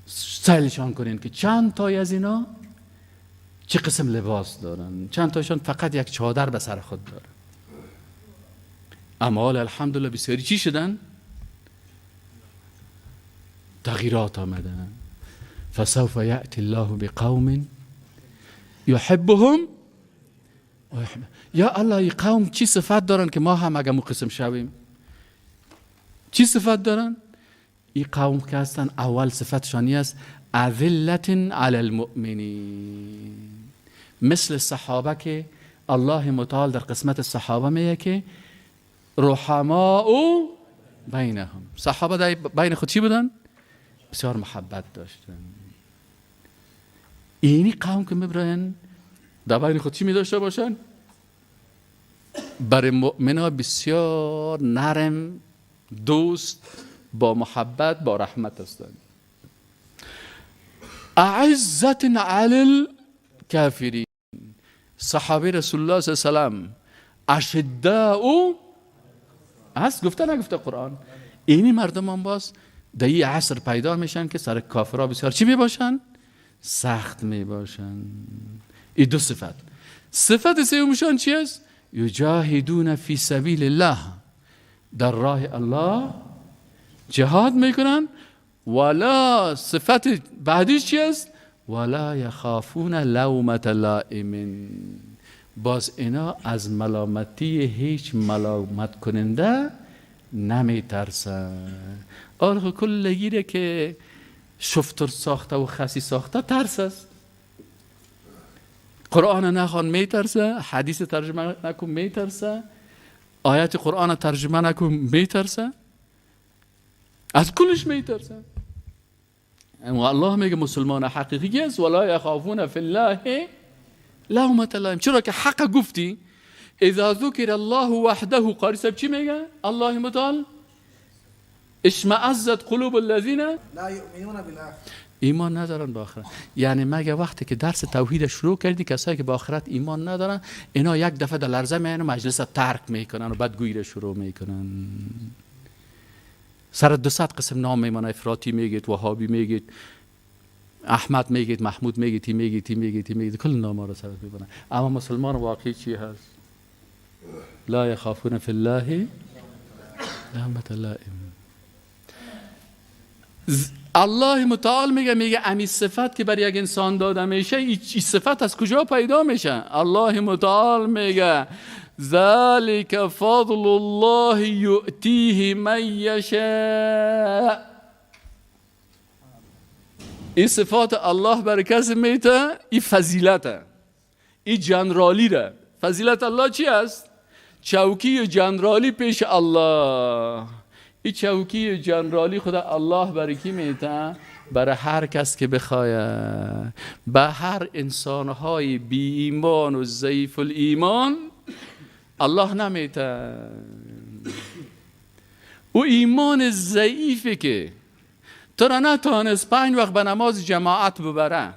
سیلشان کنین که چند تای از اینا چه قسم لباس دارن، چند تایشان فقط یک چادر به سر خود دارن. اما الحمدلله بسیاری چی شدن؟ تغییرات آمدن. فسوف یأتی الله بقوم یحبهم. یا الله، این قوم چی صفت دارن که ما هم اگه مو قسم شویم؟ چی صفت دارن؟ این قوم که هستن اول صفتشانی است اذلت علی المؤمنین، مثل صحابه که الله متعال در قسمت صحابه میگه که رحماء بینهم. صحابه در بین خود چی بودن؟ بسیار محبت داشتن. اینی قوم که میبرن در بین خود چی می داشته باشن؟ برای مؤمن‌ها بسیار نرم، دوست، با محبت، با رحمت هستند. اعزت علی الکافرین، صحابه رسول الله صلی الله علیه و سلم اشداء هست، گفته نگفته قرآن. اینی مردم هم باز در این عصر پیدا میشن که سر کافرها بسیار چی میباشن؟ سخت میباشن. این دو صفت. صفت سومشان چی است؟ یجاهدون فی سبیل الله، در راه الله جهاد میکنن. ولا صفت بعدیش چی است؟ ولا یخافون لومة لائم. باز اینا از ملامتی هیچ ملامت کننده نمیترسن. آره کل گیره که شفتر ساخته و خسی ساخته ترس است. قرآن نخوان میترسه، حدیث ترجمه نکن میترسه، آیات قرآن ترجمه نکن میترسه، از کلش میترسه. اما الله میگه مسلمان حقیقی است ولا یخافون فی الله لومة لائم. چرا که حق گفتی. اذا ذکر الله وحده، قاری صاحب چی میگه؟ الله متعال اشمئزت قلوب الذین لا یؤمنون بالآخرة، ایمان ندارن به آخرت. یعنی مگه وقتی که درس توحید شروع کردی کسایی که به آخرت ایمان ندارن اینا یک دفعه در لرزه میان و مجلس ترک میکنن و بدگویی رو شروع میکنن. سر 200 قسم نام میمانه، افراطی میگید، وهابی میگید، احمد میگید، محمود میگید، تی میگید، تی میگید، تی میگید، کل نام‌ها رو سرت میبرن. اما مسلمان واقعی چی هست؟ لا یخافون فی الله لومة لائم. الله متعال میگه امی صفت که بر یک انسان داده میشه، این صفت از کجا پیدا میشه؟ الله متعال میگه ذلك فضل الله یؤتیه من یشاء. این صفات الله بر کسی میته، این فضیلته، این جنرالی ره. فضیلت الله چی است؟ چوکی جنرالی پیش الله. این چوکی جنرالی خدا الله برای کی میته؟ برای هر کس که بخواه. به هر انسانهای بی ایمان و ضعیف الایمان الله نمیته. او ایمان ضعیفه که تو را نتانست 5 وقت به نماز جماعت ببره،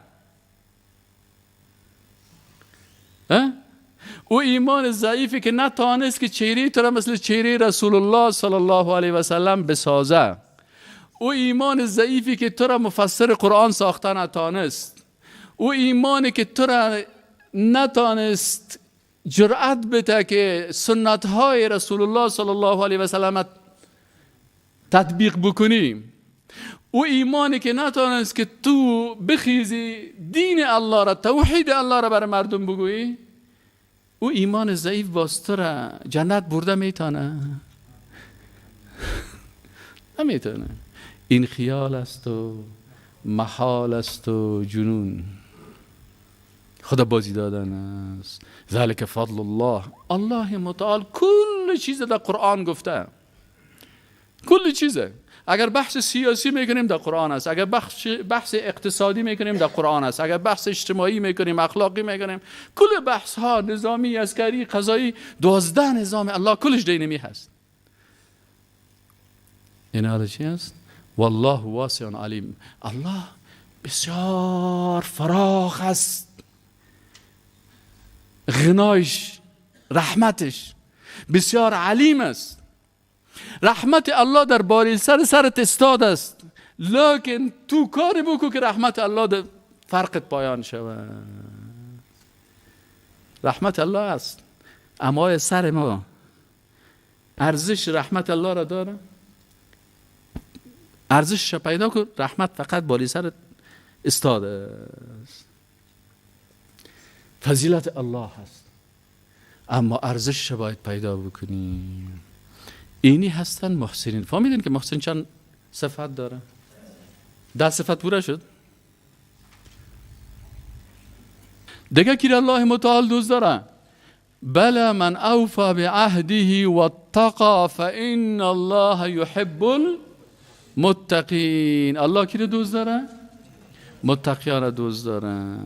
او ایمان ضعیفی که نتانست که چهره تو را مثل چهره رسول الله صلی الله علیه و سلم بسازه، او ایمان ضعیفی که تو را مفسر قرآن ساخته نتانست، او ایمانی که تو را نتانست جرأت بده که سنت های رسول الله صلی الله علیه و سلم تطبیق بکنی، او ایمانی که نتانست که تو بخیزی دین الله را، توحید الله را برای مردم بگویی، او ایمان ضعیف باز تو را جنت برده میتونه؟ نمیتونه. این خیال است و محال است و جنون، خدا بازی دادن است. ذلک فضل الله. الله متعال کل چیز در قرآن گفته، کل چیزه. اگر بحث سیاسی میکنیم در قرآن است، اگر بحث اقتصادی میکنیم در قرآن است، اگر بحث اجتماعی میکنیم، اخلاقی میکنیم، کل بحث ها نظامی، عسکری، قضایی، 12 نظام الله کلش دینمی هست. این حالا چی است؟ والله واسع علیم. الله بسیار فراخ است، غنایش، رحمتش بسیار علیم است. رحمت الله در باری سرت استاد است، لکن تو کاری بکن که رحمت الله در فرقت پایان شود. رحمت الله است، اما سر ما ارزش رحمت الله را داره؟ ارزش پیدا کن. رحمت فقط بالی سرت استاد است، فضیلت الله هست، اما ارزش باید پیدا بکنیم. اینی هستن محسنین. فهمیدین که محسن چند صفت داره؟ 10 صفت پوره شد. دیگه کی الله متعال دوست داره؟ بلا من اوفى بعهده واتقى فإن الله يحب المتقین. الله کی رو دوست داره؟ متقیان رو دوست داره.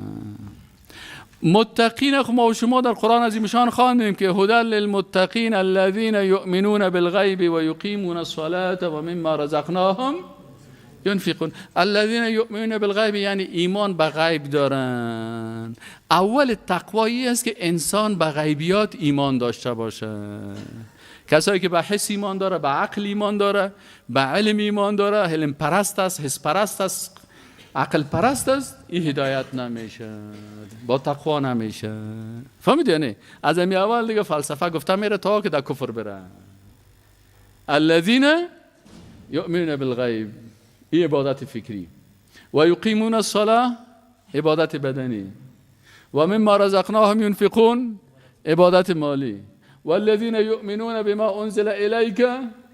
متقین ما و شما در قرآن عظیمشان خواندیم که هدى للمتقین الذین یؤمنون بالغیب و یقیمون الصلاة و مما رزقناهم ینفقون. الذین یؤمنون بالغیب یعنی ایمان به غیب دارن. اول تقوایی است که انسان به غیبیات ایمان داشته باشه. کسایی که به حس ایمان داره، به عقل ایمان داره، به علم ایمان داره، علم پرست است، حس پرست است، عقل پرست است، این هدایت نمیشه، با تقوا نمیشه. فهمیدی؟ یعنی از امی اول دیگه فلسفه گفته میره تا که در کفر بره. الذین یؤمنون بالغیب، این عبادت فکری، و یقیمون الصلاة، عبادت بدنی، و مما رزقناهم ینفقون، عبادت مالی، والذین یؤمنون بما انزل الیک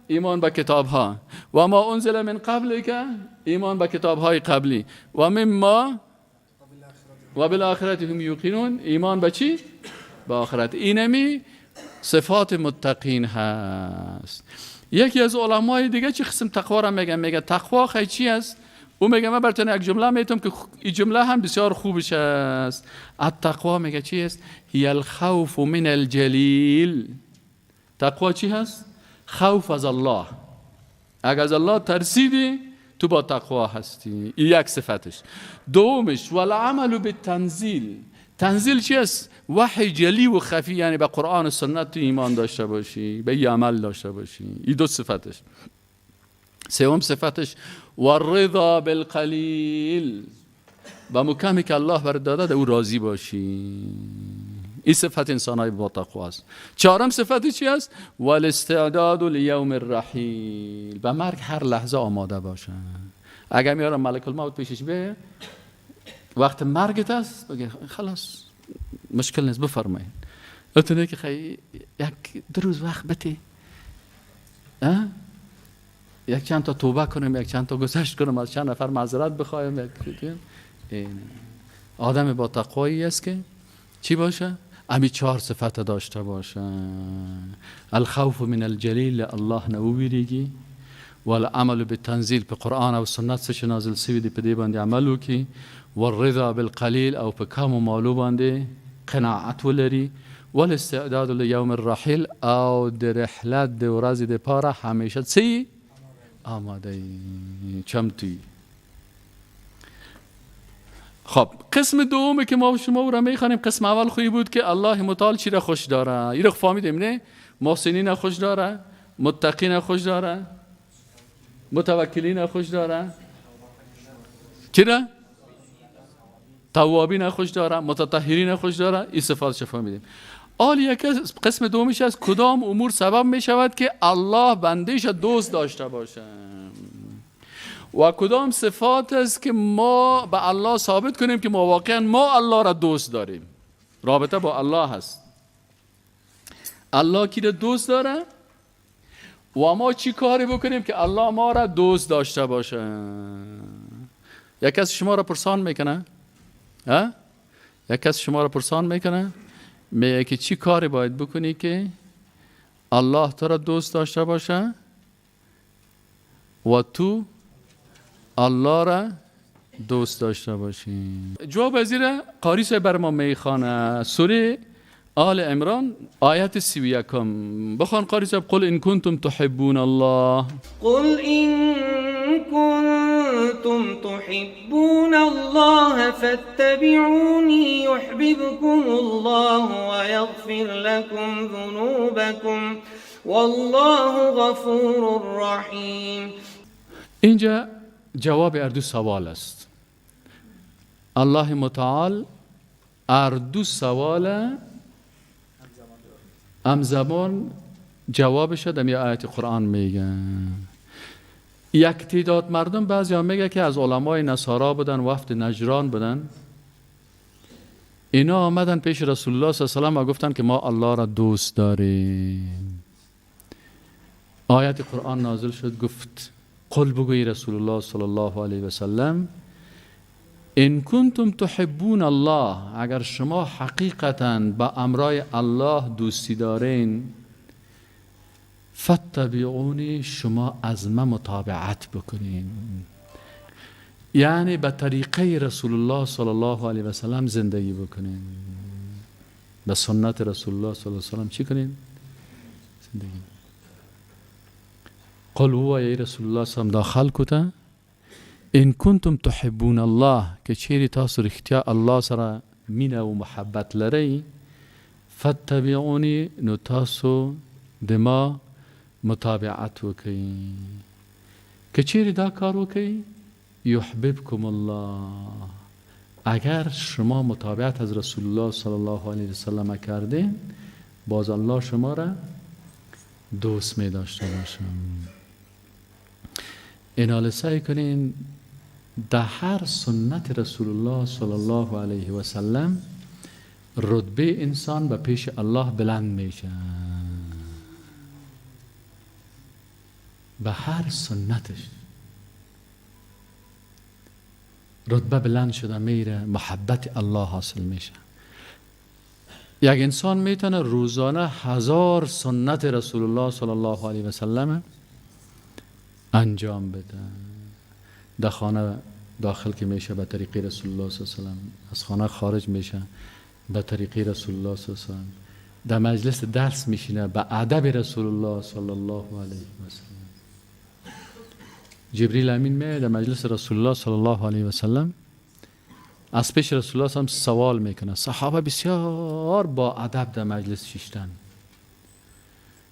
ایمان به کتاب ها. و ما انزل من قبلک، ایمان به کتاب های قبلی. و مما و بالآخرة هم یوقنون، ایمان به چی؟ به آخرت. اینمی صفات متقین هست. یکی از علمای دیگه چه قسم تقوا را میگه؟ میگه تقوا خی چی است؟ او میگه من براتون یک جمله میتونم که این جمله هم بسیار خوبش است. التقوا میگه چی است؟ هی الخوف من الجلیل. تقوا چی هست؟ خوف از الله. اگر از الله ترسیدی تو با تقوا هستی. این یک صفتش. دومش والعمل بالتنزیل. تنزیل چی است؟ وحی جلی و خفی، یعنی به قرآن و سنت تو ایمان داشته باشی، به این عمل داشته باشی. این دو صفتش. سوم صفتش والرضا بالقلیل، با مکمی که الله بر داده او راضی باشی. این صفت انسان های با تقوا است. چهارم صفت چی است؟ والاستعداد لیوم الرحیل، به مرگ هر لحظه آماده باشن. اگر میارم ملک الموت پیشش بیه وقت مرگت است، بگه خلاص مشکل نیست بفرمایید. اتونه که خیلی یک دو روز وقت بتی، یک چند تا توبه کنم، یک چند تا گذشت کنم، از چند نفر معذرت بخوایم. یک آدم با تقوایی است که چی باشه؟ امی چهار صفت داشته باشه. الخوف من الجلیل، الله نوویریگی، والعمل بالتنزیل، په قرآن او سنت څه نازل سوی دی په دې باندې عمل وکړي، والرضا بالقلیل، او په کمو مالو باندې قناعت ولري، والاستعداد لیوم الرحیل، او د رحلت د ورځې دپاره همیشه څه آماده چمتویی. خب قسم دومه که ما شما را میخوانیم، قسم اول خویی بود که الله متعال چی را خوش داره؟ این را فهمیدیم نه؟ محسنین خوش داره، متقین خوش داره، متوکلین خوش داره، چرا؟ توابین خوش داره، متطهرین خوش داره. این صفات فهمیدیم. آل یک قسم دومش از کدام امور سبب می شود که الله بندهش دوست داشته باشه و کدام صفات است که ما به الله ثابت کنیم که ما واقعا ما الله را دوست داریم. رابطه با الله هست. الله کی را دوست داره و ما چی کاری بکنیم که الله ما را دوست داشته باشه. یک کس شما را پرسان میکنه، ها؟ یک کس شما را پرسان میکنه، میگه که چی کاری باید بکنی که الله تو را دوست داشته باشه و تو الله را دوست داشته باشی. جواب از این قاری صاحب بر ما میخوانه، سوره آل عمران آیت 31. بخوان قاری صاحب. قل ان کنتم تحبون الله، قل ان کنتم تحبون الله فاتبعوني يحببكم الله ويغفر لكم ذنوبكم والله غفور رحیم. اینجا جواب اردو سوال است. الله متعال اردو سوال همزمان جوابش در یه آیت قرآن میگه. یک تعداد مردم بعضی هم میگه که از علمای نصارا بودن، وفد نجران بودن، اینا آمدن پیش رسول الله صلی الله علیه و سلم و گفتن که ما الله را دوست داریم. آیت قرآن نازل شد، گفت قل بگوی رسول الله صلی الله علیه و سلم ان کنتم تحبون الله، اگر شما حقیقتا با امرای الله دوستی دارین، فاتبعونی، شما از من متابعت بکنین، یعنی به طریقه رسول الله صلی الله علیه و سلم زندگی بکنین، به سنت رسول الله صلی الله علیه و سلم چی کنین؟ زندگی. قل هو ای رسول الله صلی الله علیه و سلم دا خلقو ته ان کنتم تحبون الله، که چیرې تاسو رښتیا الله سره مینه او محبت لرئ، فاتبعوني، نو تاسو د ما متابعت وکئ. که چیرې دا کار وکئ، یحببکم الله، اگر شما متابعت از رسول الله صلی الله علیه وسلم کردین، باز الله شما را دوست می داشته باشم. اینال سعی کنین در هر سنت رسول الله صلی الله علیه و سلم رتبه انسان به پیش الله بلند میشه. به هر سنتش رتبه بلند شده میره، محبت الله حاصل میشه. یک انسان میتونه روزانه 1000 سنت رسول الله صلی الله علیه و سلم انجام بده. در خانه داخل که میشه به طریق رسول الله صلی الله علیه و سلم، از خانه خارج میشه به طریق رسول الله صلی الله علیه و سلم، در مجلس درس میشینه به ادب رسول الله صلی الله علیه و سلم. جبریل امین میاد در مجلس رسول الله صلی الله علیه و سلم، از پیش رسول الله صلی سوال میکنه. صحابه بسیار با ادب در مجلس شیشتن.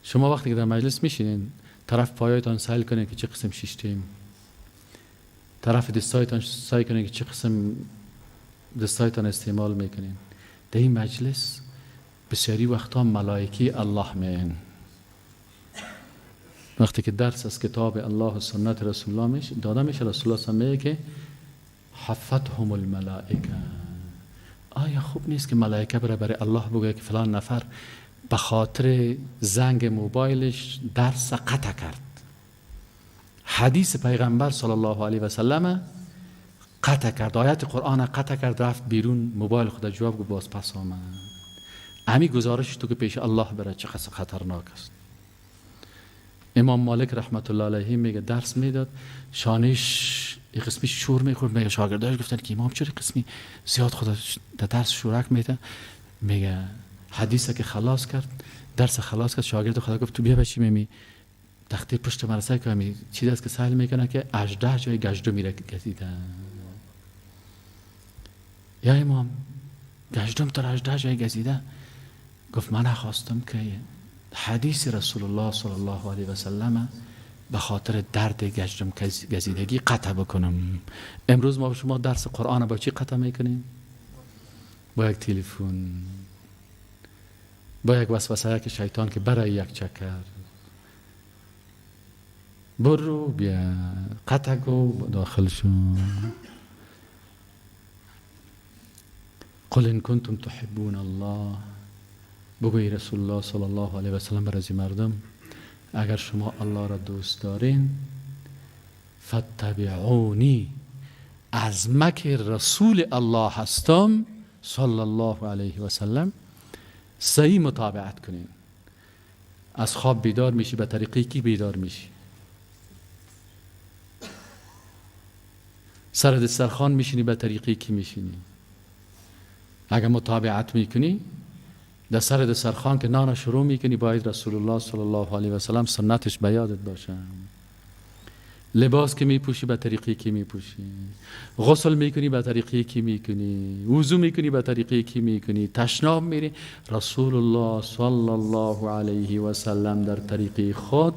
شما وقتی که در مجلس میشینین، طرف پایایتان سیل کنین که چه قسم شیشتیم، طرف دستایتان سعی کنین که چه قسم دستایتان استعمال میکنین. در این مجلس بسیاری وقتا ملائکی الله میان. وقتی که درس از کتاب الله و سنت رسول الله میشه داده میشه، رسول الله صلی میگه که حفتهم الملائکه. آیا خوب نیست که ملائکه بره برای الله بگه که فلان نفر به خاطر زنگ موبایلش درس قطع کرد، حدیث پیغمبر صلی الله علیه و سلم قطع کرد، آیت قرآن قطع کرد، رفت بیرون موبایل خود جواب گفت باز پس آمد. امی گزارش تو که پیش الله بره چقدر خطرناک است. امام مالک رحمت الله علیه میگه درس میداد، شانش یک قسمی شور میخورد. میگه شاگرداش گفتن که امام چرا قسمی زیاد خدا در درس شورک میده؟ میگه حدیث که خلاص کرد، درس خلاص کرد، شاگرد خدا گفت تو بیا بچی میمی تخته پشت مرسای که می چیز است که سهل میکنه که 18 جای گشدو میره گزیده. یا امام گشدم تا 18 جای گزیده؟ گفت من خواستم که حدیث رسول الله صلی الله علیه و سلم به خاطر درد گشتم گزیدگی قطع بکنم. امروز ما شما درس قرآن با چی قطع میکنیم؟ با یک تلفن، با یک وسوسه که شیطان که برای یک چکر برو بیا قطع کو داخل شو. قل ان کنتم تحبون الله، بگوی رسول الله صلی الله علیه و سلم برای مردم اگر شما الله را دوست دارین، فاتبعونی، از مک رسول الله هستم صلی الله علیه و سلم صحیح متابعت کنین. از خواب بیدار میشی به طریقی کی بیدار میشی؟ سر دسترخوان میشینی به طریقی کی میشینی؟ اگر متابعت میکنی در سر دسترخوان که نان شروع میکنی، باید رسول الله صلی الله علیه و سلم سنتش به یادت باشه. لباس که میپوشی به طریقی که میپوشی، غسل میکنی به طریقی که میکنی، وضو میکنی به طریقی که میکنی، تشناب میری، رسول الله صلی الله علیه و سلم در طریقی خود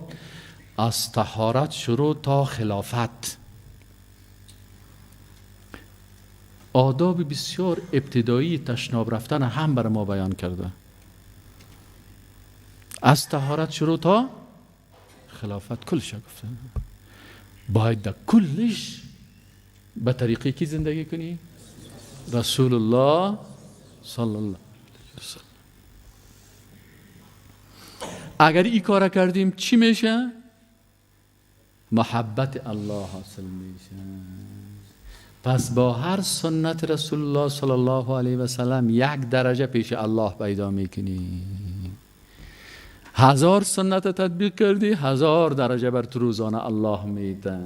از طهارت شروع تا خلافت آداب بسیار ابتدایی تشناب رفتن هم بر ما بیان کرده. از طهارت شروع تا خلافت کلش گفته. باید در کلش به طریقی کی زندگی کنی؟ رسول الله صلی الله علیه وسلم. اگر این کار کردیم چی میشه؟ محبت الله حاصل میشه. پس با هر سنت رسول الله صلی الله علیه و سلم یک درجه پیش الله پیدا میکنی. 1000 سنت تطبیق کردی، 1000 درجه بر تو روزانه الله میده.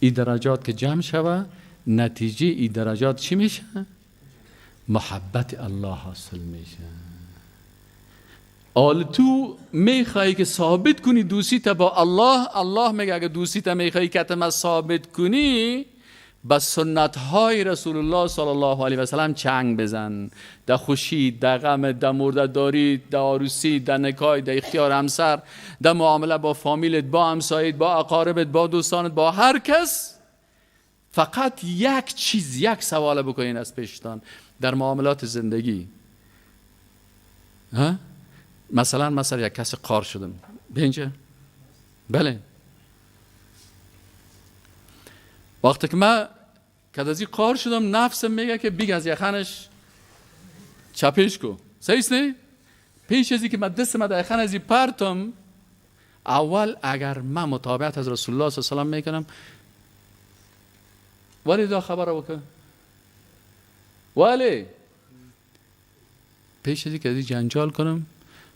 این درجات که جمع شوه، نتیجه این درجات چی میشه؟ محبت الله حاصل میشه. آل تو میخوایی که ثابت کنی دوستی تا با الله، الله میگه اگه دوستی تا میخوایی که تا ثابت کنی، به سنت های رسول الله صلی الله علیه و سلم چنگ بزن. در خوشی، در غم، در مرده داری، در عروسی، در نکاح، در اختیار همسر، در معامله با فامیلت، با همسایت، با اقاربت، با دوستانت، با هر کس، فقط یک چیز، یک سوال بکنین از پیشتان در معاملات زندگی. ها؟ مثلا یک کس قار شدم به اینجا، بله، وقتی که من که از این قار شدم، نفسم میگه که بیگ از یخنش چپش کو، صحیح نه؟ پیش از که من دست من در یخن از این پرتم، اول اگر من متابعت از رسول الله صلی الله علیه و سلم میکنم، ولی دا خبر بکن، ولی پیش از اینکه جنجال کنم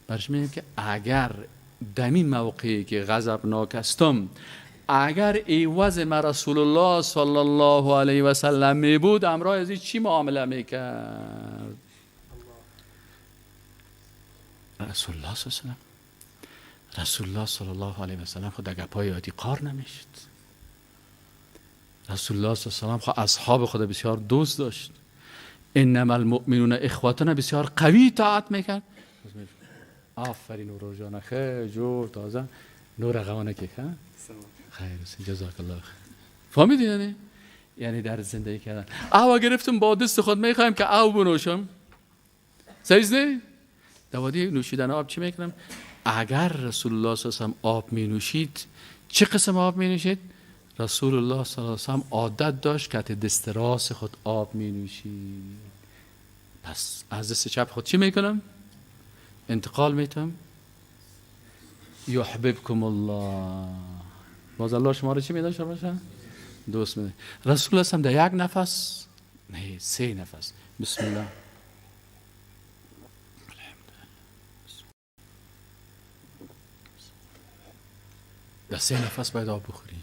برش میگم که اگر دمی موقعی که غضبناک هستم، اگر ایواز ما رسول الله صلی الله علیه و سلم می بود، امرای از چی معامله میکرد؟ رسول الله صلی الله علیه و سلم، رسول الله صلی الله علیه و سلم خود در گپای عادی قار نمیشد. رسول الله صلی الله علیه و سلم خود اصحاب خود بسیار دوست داشت. انما المؤمنون اخوتنا بسیار قوی طاعت میکرد. آفرین نور جان، خیر جور تازه نور غوانه که خیر، جزاک الله خیر. فهمیدی؟ یعنی یعنی در زندگی کردن. او گرفتم با دست خود میخوایم که او بنوشم، صحیح نه؟ دوادی نوشیدن آب چی میکنم؟ اگر رسول الله صلی الله علیه و سلم آب می نوشید، چه قسم آب می نوشید؟ رسول الله صلی الله علیه و سلم عادت داشت که دست راست خود آب می نوشید. پس از دست چپ خود چی میکنم؟ انتقال میتم. یحببکم الله، باز الله شما رو چی میداشته باشه؟ دوست میده. رسول الله صلی در یک نفس، نه سه نفس، بسم الله در سه نفس باید آب بخوری.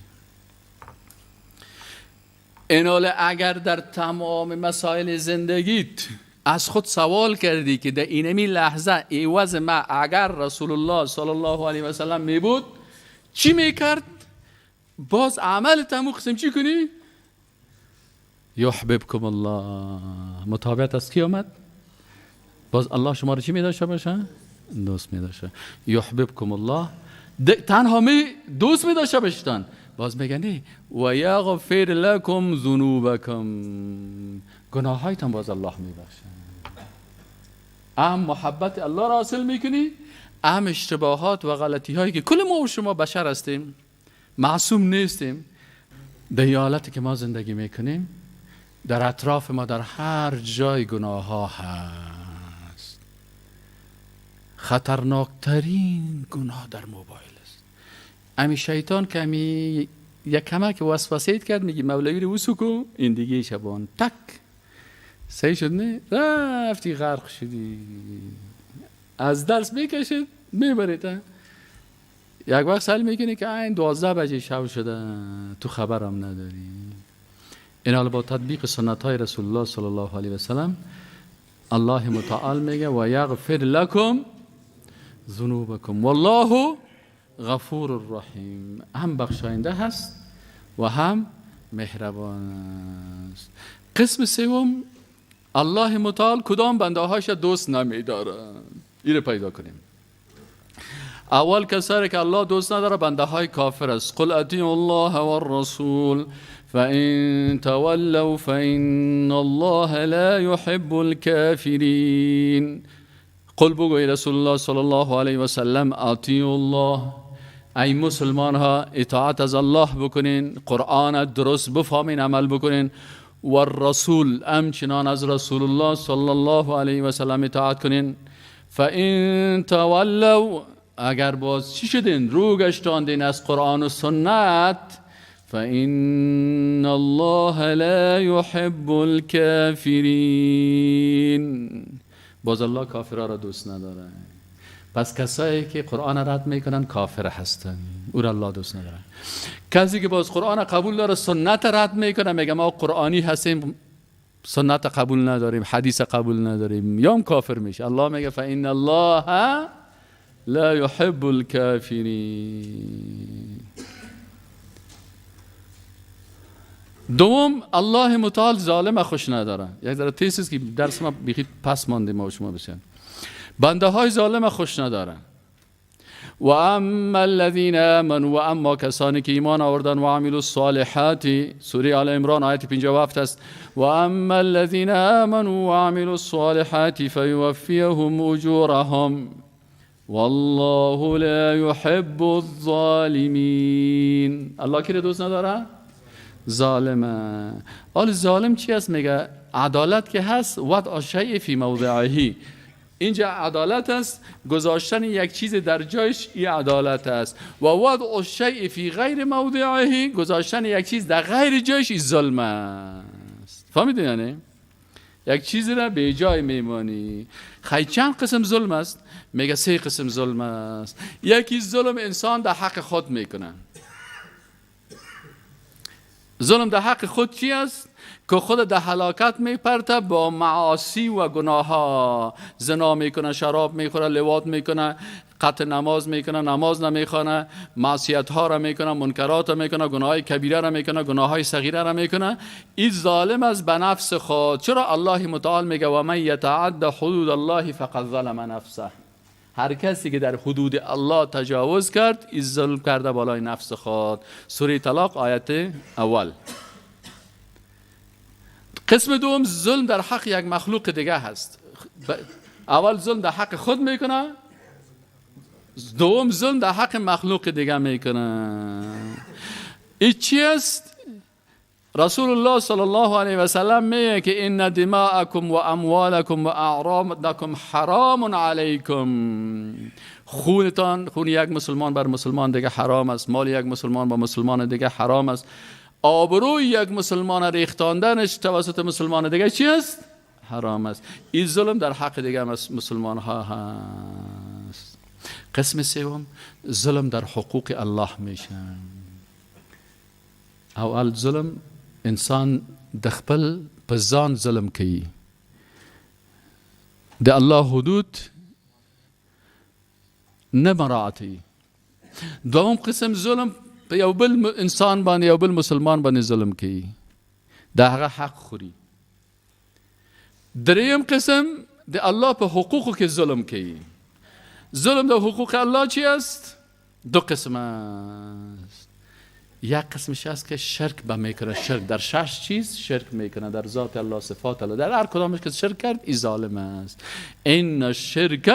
ایناله اگر در تمام مسائل زندگیت از خود سوال کردی که در اینمی لحظه عوض ما اگر رسول الله صلی الله علیه و سلم می بود چی میکرد، باز عمل تمو قسم چی کنی؟ یحببکم الله. متابعت از کی آمد؟ باز الله شما رو چی می داشته باشه؟ دوست می داشته. یحببکم الله، تنها می دوست می داشته باشتان، باز میگه نه، و یغفر لکم ذنوبکم، گناهایتان باز الله میبخشه. ام محبت الله را حاصل میکنی، ام اشتباهات و غلطی هایی که کل ما و شما بشر هستیم، معصوم نیستیم. در حالتی که ما زندگی میکنیم، در اطراف ما در هر جای گناه ها هست. خطرناکترین گناه در موبایل است. امی شیطان که امی یک کمک وسوسه کرد، میگی مولوی رو وسو کو، این دیگه شبان تک صحیح شد، نه رفتی غرق شدی، از درس میکشید میبرید. یک وقت سال میکنی که این 12 بجه شب شده، تو خبرم نداری. این حال با تطبیق سنت های رسول الله صلی الله علیه و سلم، الله متعال میگه و یغفر لکم ذنوبکم والله غفور الرحیم. هم بخشاینده هست و هم مهربان است. قسم سوم، الله متعال کدام بنده هاش دوست نمیداره، این رو پیدا کنیم. اول کسایی که الله دوست نداره بنده های کافر است. قل اطیعوا الله والرسول فإن تولوا فإن الله لا يحب الكافرين. قل بگو ای رسول الله صلی الله علیه و سلم اطیعوا الله، ای مسلمان ها اطاعت از الله بکنین، قرآن درست بفهمین، عمل بکنین، و الرسول همچنان از رسول الله صلی الله علیه و سلم اطاعت کنین. فإن تولوا، اگر باز چی شدین، رو گشتاندین از قرآن و سنت، فإن الله لا يحب الكافرین، باز الله کافرها را دوست نداره. پس کسایی که قرآن رد میکنن کافر هستن، او را الله دوست نداره. کسی که باز قرآن قبول داره سنت رد میکنه، میگه ما قرآنی هستیم، سنت قبول نداریم، حدیث قبول نداریم، یا هم کافر میشه. الله میگه فإن الله لا يحب الكافرین. دوم، الله متعال ظالم خوش نداره. یک ذره تیز که درس ما بیخی پس مانده ما و شما بسیار. بنده های ظالم خوش نداره. و اما الذین آمنوا، و اما کسانی که ایمان آوردن، و عملوا الصالحات، سوره آل عمران آیت 57 است. و اما الذین آمنوا و عملوا الصالحات فیوفیهم اجورهم والله لا يحب الظالمین. الله کی رو دوست نداره؟ ظالمه. حال ظالم چی است؟ میگه عدالت که هست، وضع شیء فی موضعه، اینجا عدالت است، گذاشتن یک چیز در جایش این عدالت است. و وضع الشیء فی غیر موضعه، گذاشتن یک چیز در غیر جایش این ظلم است. فهمیدین؟ یعنی یک چیز را به جای میمانی. خیلی چند قسم ظلم است؟ میگه 3 قسم ظلم است. یکی ظلم انسان در حق خود میکنه. ظلم در حق خود چی است؟ که خود در هلاکت میپرته با معاصی و گناه ها. زنا میکنه، شراب میخوره، لواط میکنه، قطع نماز میکنه، نماز نمیخوانه، معصیت ها را میکنه، منکرات را میکنه، گناه های کبیره را میکنه، گناه های صغیره را میکنه. این ظالم است به نفس خود. چرا الله متعال میگه و من یتعد حدود الله فقد ظلم نفسه؟ هر کسی که در حدود الله تجاوز کرد این ظلم کرده بالای نفس خود. سوره طلاق آیت اول. قسم دوم ظلم در حق یک مخلوق دیگه هست. اول ظلم در حق خود میکنه، دوم ظلم در حق مخلوق دیگه میکنه. این چی است؟ رسول الله صلی الله علیه و سلم میگه که ان دماءکم و اموالکم و اعراضکم حرام علیکم. خونتان، خون یک مسلمان بر مسلمان دیگه حرام است، مال یک مسلمان با مسلمان دیگه حرام است، آبروی یک مسلمان ریختاندنش توسط مسلمان دیگه چی است؟ حرام است. این ظلم در حق دیگه مسلمان ها هست. قسم سوم ظلم در حقوق الله میشه. اول ظلم انسان د خپل په ځان ظلم کوي، د الله حدود نه مراعاتوي. دوم قسم ظلم په یو بل انسان باندې، یو بل مسلمان باندې ظلم کوي، د هغه حق خوري. دریم قسم د الله په حقوقو کې ظلم کوي. ظلم د حقوق الله چی است؟ دو قسم است. یک قسمش است که شرک به میکنه، شرک در 6 چیز شرک میکنه، در ذات الله، صفات الله، در هر کدامش که شرک کرد ای ظالم است. ان الشرک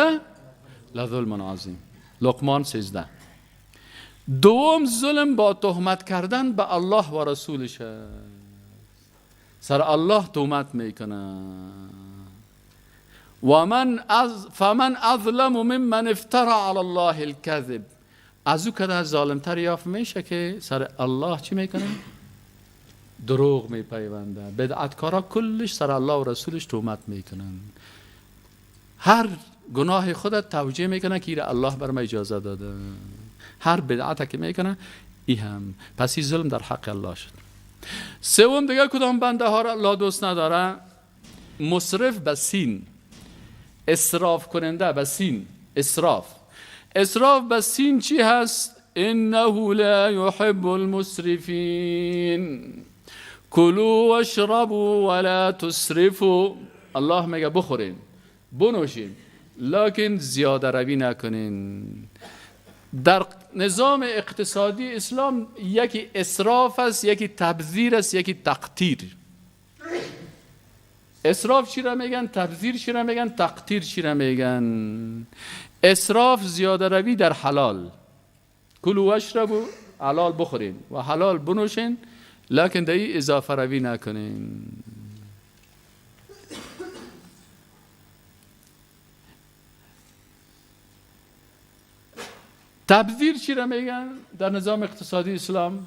لظلم عظیم، لقمان 13. دوم ظلم با تهمت کردن به الله و رسولش است. سر الله تهمت میکنه. و فمن اظلم ممن افترى علی الله الكذب. از او که ظالمتر یافت میشه که سر الله چی میکنه؟ دروغ میپیونده. بدعتکارا کلش سر الله و رسولش تهمت میکنن. هر گناه خودت توجیه میکنه که ایره الله بر ما اجازه داده. هر بدعت که میکنه ای هم. پس این ظلم در حق الله شد. سوم دیگه کدام بنده ها را الله دوست نداره؟ مصرف به سین، اسراف کننده به سین. اسراف، اسراف به سین چی هست؟ انه لا يحب المسرفین. کلوا واشربوا ولا تسرفوا. الله میگه بخورین بنوشین، لکن زیاده روی نکنین. در نظام اقتصادی اسلام یکی اسراف است، یکی تبذیر است، یکی تقتیر. اسراف چی را میگن؟ تبذیر چی را میگن؟ تقتیر چی را میگن؟ اسراف زیاده روی در حلال. کلوا واشربوا، حلال بخورین و حلال بنوشین، لکن در این اضافه روی نکنین. تبذیر چی را میگن در نظام اقتصادی اسلام؟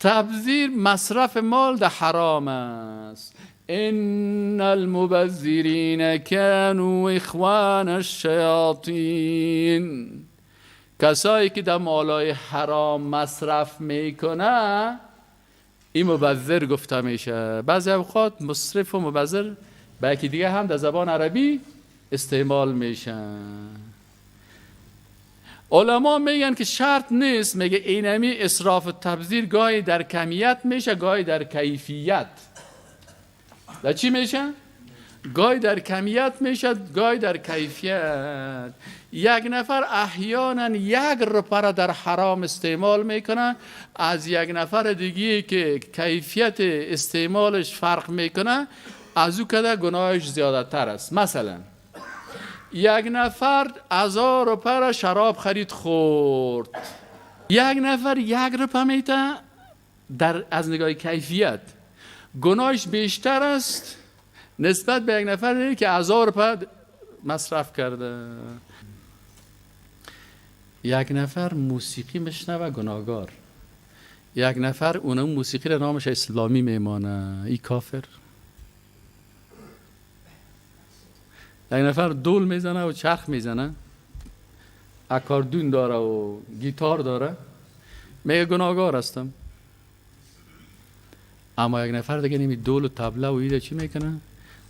تبذیر مصرف مال در حرام است. ان المبذرین كانوا اخوان الشیاطین. کسایی که در مالای حرام مصرف میکنه این مبذر گفته میشه. بعضی اوقات مصرف و مبذر به یکی دیگه هم در زبان عربی استعمال میشه. علما میگن که شرط نیست، میگه اینمی اسراف و تبذیر گاهی در کمیت میشه، گاهی در کیفیت. در چی میشه؟ گاهی در کمیت میشه، گاهی در کیفیت. یک نفر احیانا یک روپه را در حرام استعمال میکنه، از یک نفر دیگه که کیفیت استعمالش فرق میکنه از او کده گناهش زیاده تر است. مثلا یک نفر 1000 روپه را شراب خرید خورد، یک نفر یک روپه میته، در از نگاه کیفیت گناهش بیشتر است نسبت به یک نفر که 1000 روپه مصرف کرده. یک نفر موسیقی میشنوه گناهگار، یک نفر اونم موسیقی را نامش اسلامی میمانه، ای کافر. یک نفر دول میزنه و چرخ میزنه، اکاردون داره و گیتار داره، میگه گناهگار هستم. اما یک نفر دیگه نمی دول و طبله و ایده چی میکنه؟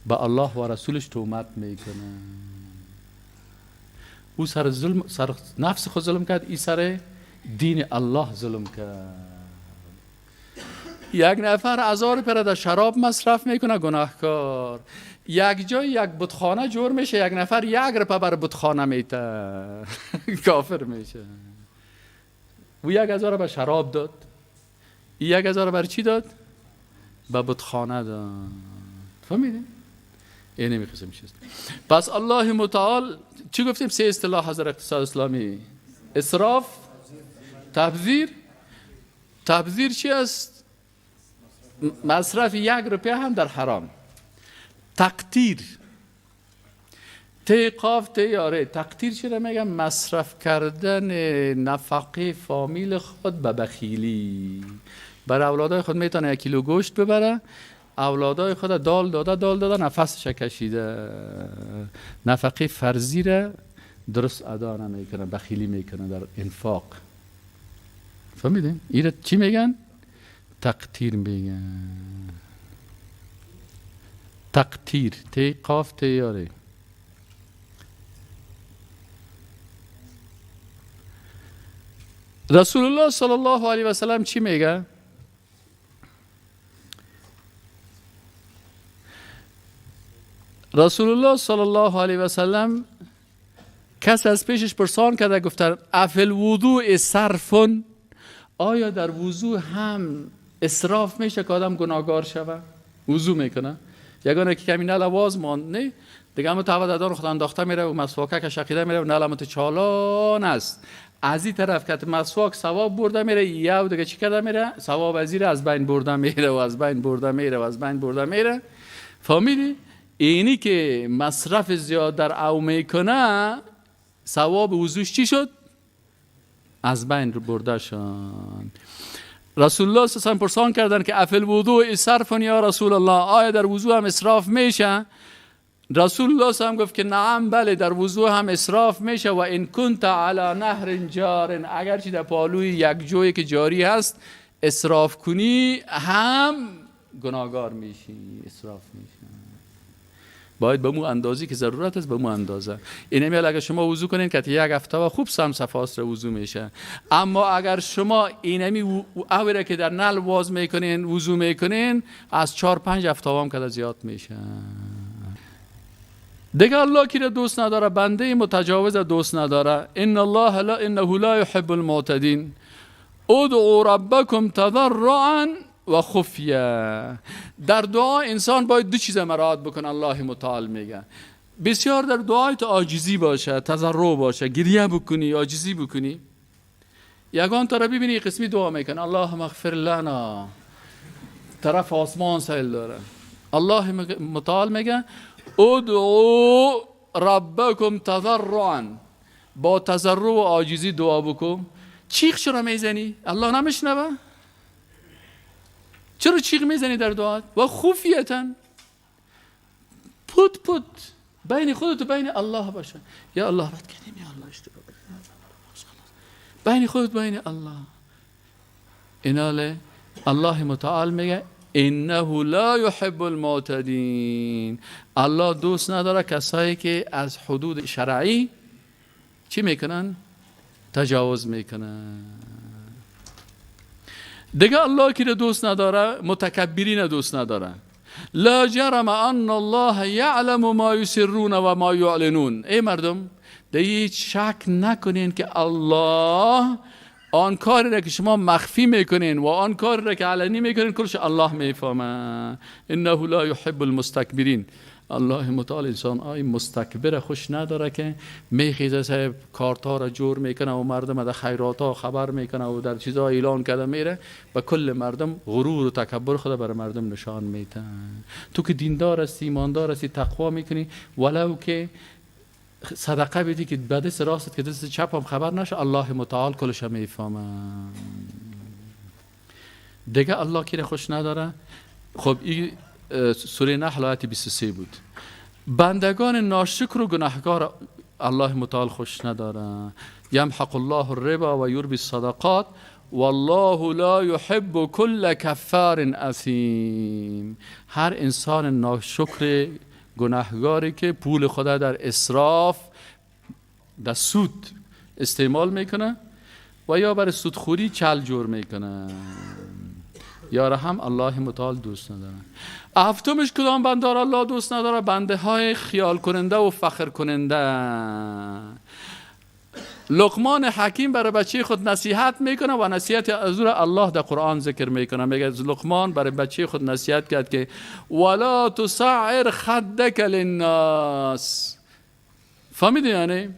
به الله و رسولش تهمت میکنه. او سر ظلم، سر نفس خود ظلم کرد، ای سر دین الله ظلم کرد. یک نفر 1000 پر در شراب مصرف میکنه، گناهکار. یک جای یک بتخانه جور میشه، یک نفر یک رپه بر بتخانه میته کافر میشه. او 1000 به شراب داد، 1000 بر چی داد؟ به بتخانه داد. فهمیدین؟ این نمیخواستم چیز. پس الله متعال چی گفتیم؟ سه اصطلاح از اقتصاد اسلامی: اسراف، تبذیر. تبذیر چی است؟ مصرف یک روپیه هم در حرام. تقتیر، تی قاف تی یاره. تقتیر چی را میگم؟ مصرف کردن نفقه فامیل خود به بخیلی. برای اولادای خود میتونه 1 کیلو گوشت ببره، اولادای خود دال داده دال داده نفسش کشیده، نفقه فرضی را درست ادا نمیکنه، بخیلی میکنه در انفاق. فهمیدین؟ این چی میگن؟ تقتیر میگن. تقتیر، تی قاف تی یاره. رسول الله صلی الله علیه و سلم چی میگه؟ رسول الله صلی الله علیه و سلم کس از پیشش پرسان کرده، گفتن افی الوضوء صرف، آیا در وضوع هم اسراف میشه که آدم گناهگار شوه؟ وضوع میکنه یگانه که کمی نل واز ماند، نه دیگه هم تعهد خود انداخته میره و مسواکه که شقیده میره و نل هم چالان است. از این طرف که مسواک ثواب برده میره، یو دیگه چی کرده میره؟ ثواب از از بین برده میره و از بین برده میره و از بین برده میره. فهمیدی؟ اینی که مصرف زیاد در او میکنه، ثواب وضوش چی شد؟ از بین برده شد. رسول الله صلی الله علیه و سلم پرسان کردن که افی الوضوء صرف یا رسول الله، آیا در وضوع هم اسراف میشه؟ رسول الله صلی الله علیه و سلم گفت که نعم، بله، در وضوع هم اسراف میشه. و ان کنت علی نهر جار، اگرچه در پالوی یک جویی که جاری هست اسراف کنی هم گناهگار میشی، اسراف میشی. باید به مو اندازی که ضرورت است به مو اندازه. این میال اگر شما وضو کنین که یک هفته و خوب سم صفاست رو وضو میشه، اما اگر شما اینمی اوره که در نل واز میکنین وضو میکنین، از 4-5 هفته هم که زیاد میشه. دیگه الله کی را دوست نداره؟ بنده متجاوز دوست نداره. ان الله لا انه لا يحب المعتدین. ادعوا ربکم تضرعا و خفیه. در دعا انسان باید دو چیز مراعات بکنه. الله متعال میگه بسیار در دعای تو عاجزی باشه، تضرع باشه، گریه بکنی، عاجزی بکنی. یگان تا را ببینی قسمی دعا میکنه، اللهم اغفر لنا، طرف آسمان سیل داره. الله متعال میگه ادعوا ربکم تضرعا، با تضرع و عاجزی دعا بکن. چیخ چرا میزنی؟ الله نمیشنوه؟ چرا چیغ میزنی در دعات؟ و خفیتا، پوت پوت بین خودت و بین الله باشه. یا الله بد کردیم، یا الله اشتباه کردیم، بین خودت بین الله. ایناله الله متعال میگه انه لا يحب المعتدین. الله دوست نداره کسایی که از حدود شرعی چی میکنن؟ تجاوز میکنن. دیگه الله کی را دوست نداره؟ متکبرین دوست نداره. لا جرم ان الله یعلم ما یسرون و ما یعلنون. ای مردم، دیگه هیچ شک نکنین که الله آن کاری را که شما مخفی میکنین و آن کاری را که علنی میکنین کلش الله میفهمه. انه لا یحب المستکبرین. الله متعال انسان آی مستکبر خوش نداره که میخیزه صاحب کارتا را جور میکنه و مردم در خیرات ها خبر میکنه و در چیزها اعلان کرده میره، به کل مردم غرور و تکبر خود برای مردم نشان میده. تو که دیندار هستی، ایماندار هستی، تقوا میکنی، ولو که صدقه بدی که به دست راست که دست چپ هم خبر نشه، الله متعال کلش میفهمه. دیگه الله کی خوش نداره؟ خب این سوره نحل آیت 23 بود. بندگان ناشکر و گناهکار الله متعال خوش نداره. یمحق الله الربا و یربی الصدقات والله لا یحب کل کفار اثیم. هر انسان ناشکر گناهگاری که پول خدا در اسراف، در سود استعمال میکنه و یا بر سودخوری چل جور میکنه، یا هم الله متعال دوست نداره. هفتمش کدام بنده را الله دوست نداره؟ بنده های خیال کننده و فخر کننده. لقمان حکیم برای بچه خود نصیحت میکنه و نصیحت از او الله در قرآن ذکر میکنه. میگه لقمان برای بچه خود نصیحت کرد که ولا تصعر خدک للناس. فهمیدی؟ یعنی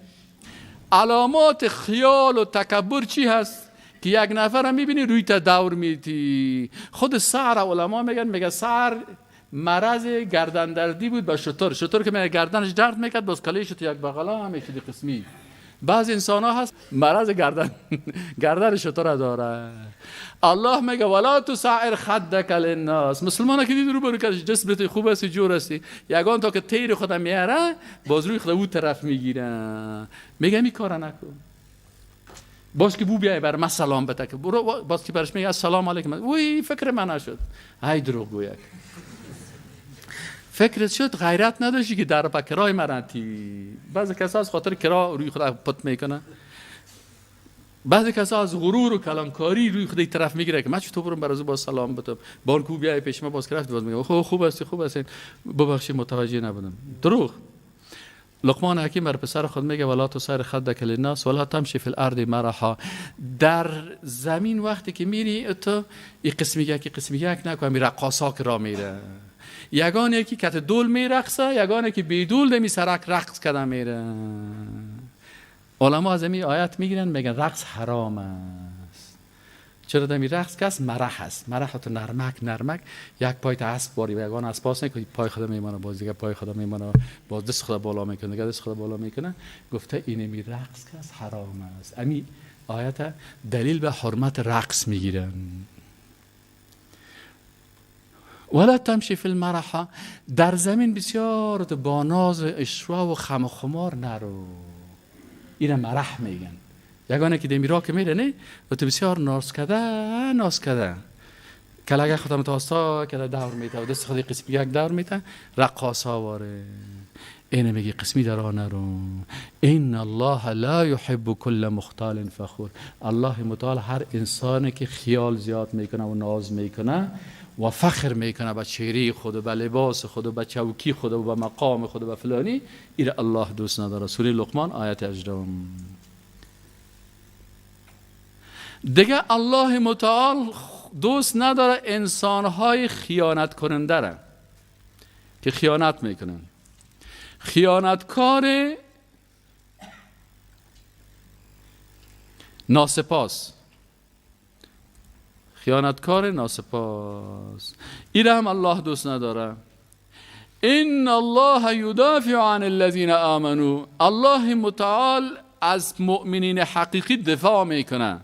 علامات خیال و تکبر چی هست؟ که یک نفر هم میبینی روی تا دور میتی. خود سعر علما میگن، میگه سعر مرض گردن دردی بود با شتر. شتر که میگه گردنش درد میکرد، باز کلیش تو یک بغلا هم میشد قسمی. بعض انسان ها هست مرض گردن شتر داره. الله میگه ولا تصعر خدک للناس. مسلمان که دید رو برو که جسمت خوب است، جور هستی، یگان تا که تیر خودم میاره باز روی خود او طرف میگیره، میگه می کارا نکن. باز که بو بیای بر من سلام بده، که برو باز که برش میگه السلام علیکم، وی فکر من نشد، ای دروغ گویک، فکرت شد، غیرت نداشتی که در با کرای مرنتی. بعضی کسا از خاطر کرا روی خود پت میکنه، بعضی کسا از غرور و کلانکاری روی خود طرف میگیره که من چطور برم برازو با سلام بدم، بار کو بیای پیش ما باز کرفت، باز میگه خوب خوب هستی، خوب هستی، ببخشید متوجه نبودم. دروغ. لقمان حکیم بر پسر خود میگه ولا تصعر خدک للناس ولا تمشی فی الارض مرحا. در زمین وقتی که میری تو این قسمی یک قسمی یک نکن، می رقاصا که را میره، یگان یکی کت دول میرقصه، یگان یکی بیدول دمی سرک رقص کده میره. علما از این آیت میگیرن میگن رقص حرام است. چرا دمی رقص کس مرح است، مرح تو نرمک نرمک، یک پای تا اسب باری و یگان اسب پاس نکنی، پای خدا میمانه، باز دیگه پای خدا میمانه، باز دست خدا بالا میکنه، دیگه دست خدا بالا میکنه. گفته اینمی رقص کس حرام است. امی آیت دلیل به حرمت رقص میگیرن. ولا تمشی فی المرحا. در زمین بسیار با ناز و اشوا و خم و خمار نرو، اینه مرح میگن. یگانه که دمیرا که میره نه و تو بسیار ناز کده ناز کده، کلگه خودم تاستا کده دور میته و دست خود قسمی یک دور میته، رقاصا واره. اینه میگه قسمی در آن نرو. ان الله لا یحب کل مختال فخور. الله متعال هر انسانی که خیال زیاد میکنه و ناز میکنه و فخر میکنه به چهره خود و به لباس خود و به چوکی خود و به مقام خود و به فلانی، ایره الله دوست نداره. سوره لقمان آیت 18. دیگه الله متعال دوست نداره انسانهای خیانت کننده را که خیانت میکنن. خیانتکار ناسپاس، خیانتکار ناسپاس، این هم الله دوست نداره. ان الله یدافع عن الذین آمنوا. الله متعال از مؤمنین حقیقی دفاع میکنه.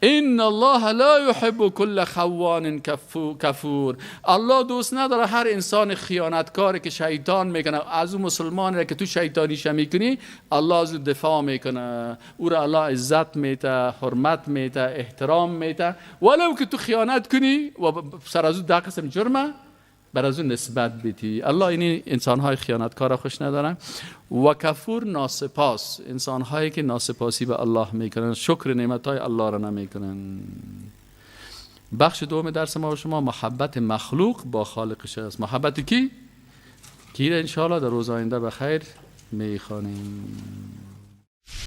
ان الله لا يحب كل خوان کفور. الله دوست نداره هر انسان خیانتکاری که شیطان میکنه. از اون مسلمانی که تو شیطانیش میکنی الله از او دفاع میکنه، او را الله عزت میده، حرمت میده، احترام میده، ولو که تو خیانت کنی و سر از او ده قسم جرمه بر از اون نسبت بیتی. الله این انسانهای خیانتکار خوش نداره. و کفور ناسپاس، انسانهایی که ناسپاسی به الله میکنن، شکر نعمتهای الله را نمیکنن. بخش دوم درس ما و شما محبت مخلوق با خالقش است. محبت کی؟ کی را انشاءالله در روز آینده به خیر میخوانیم.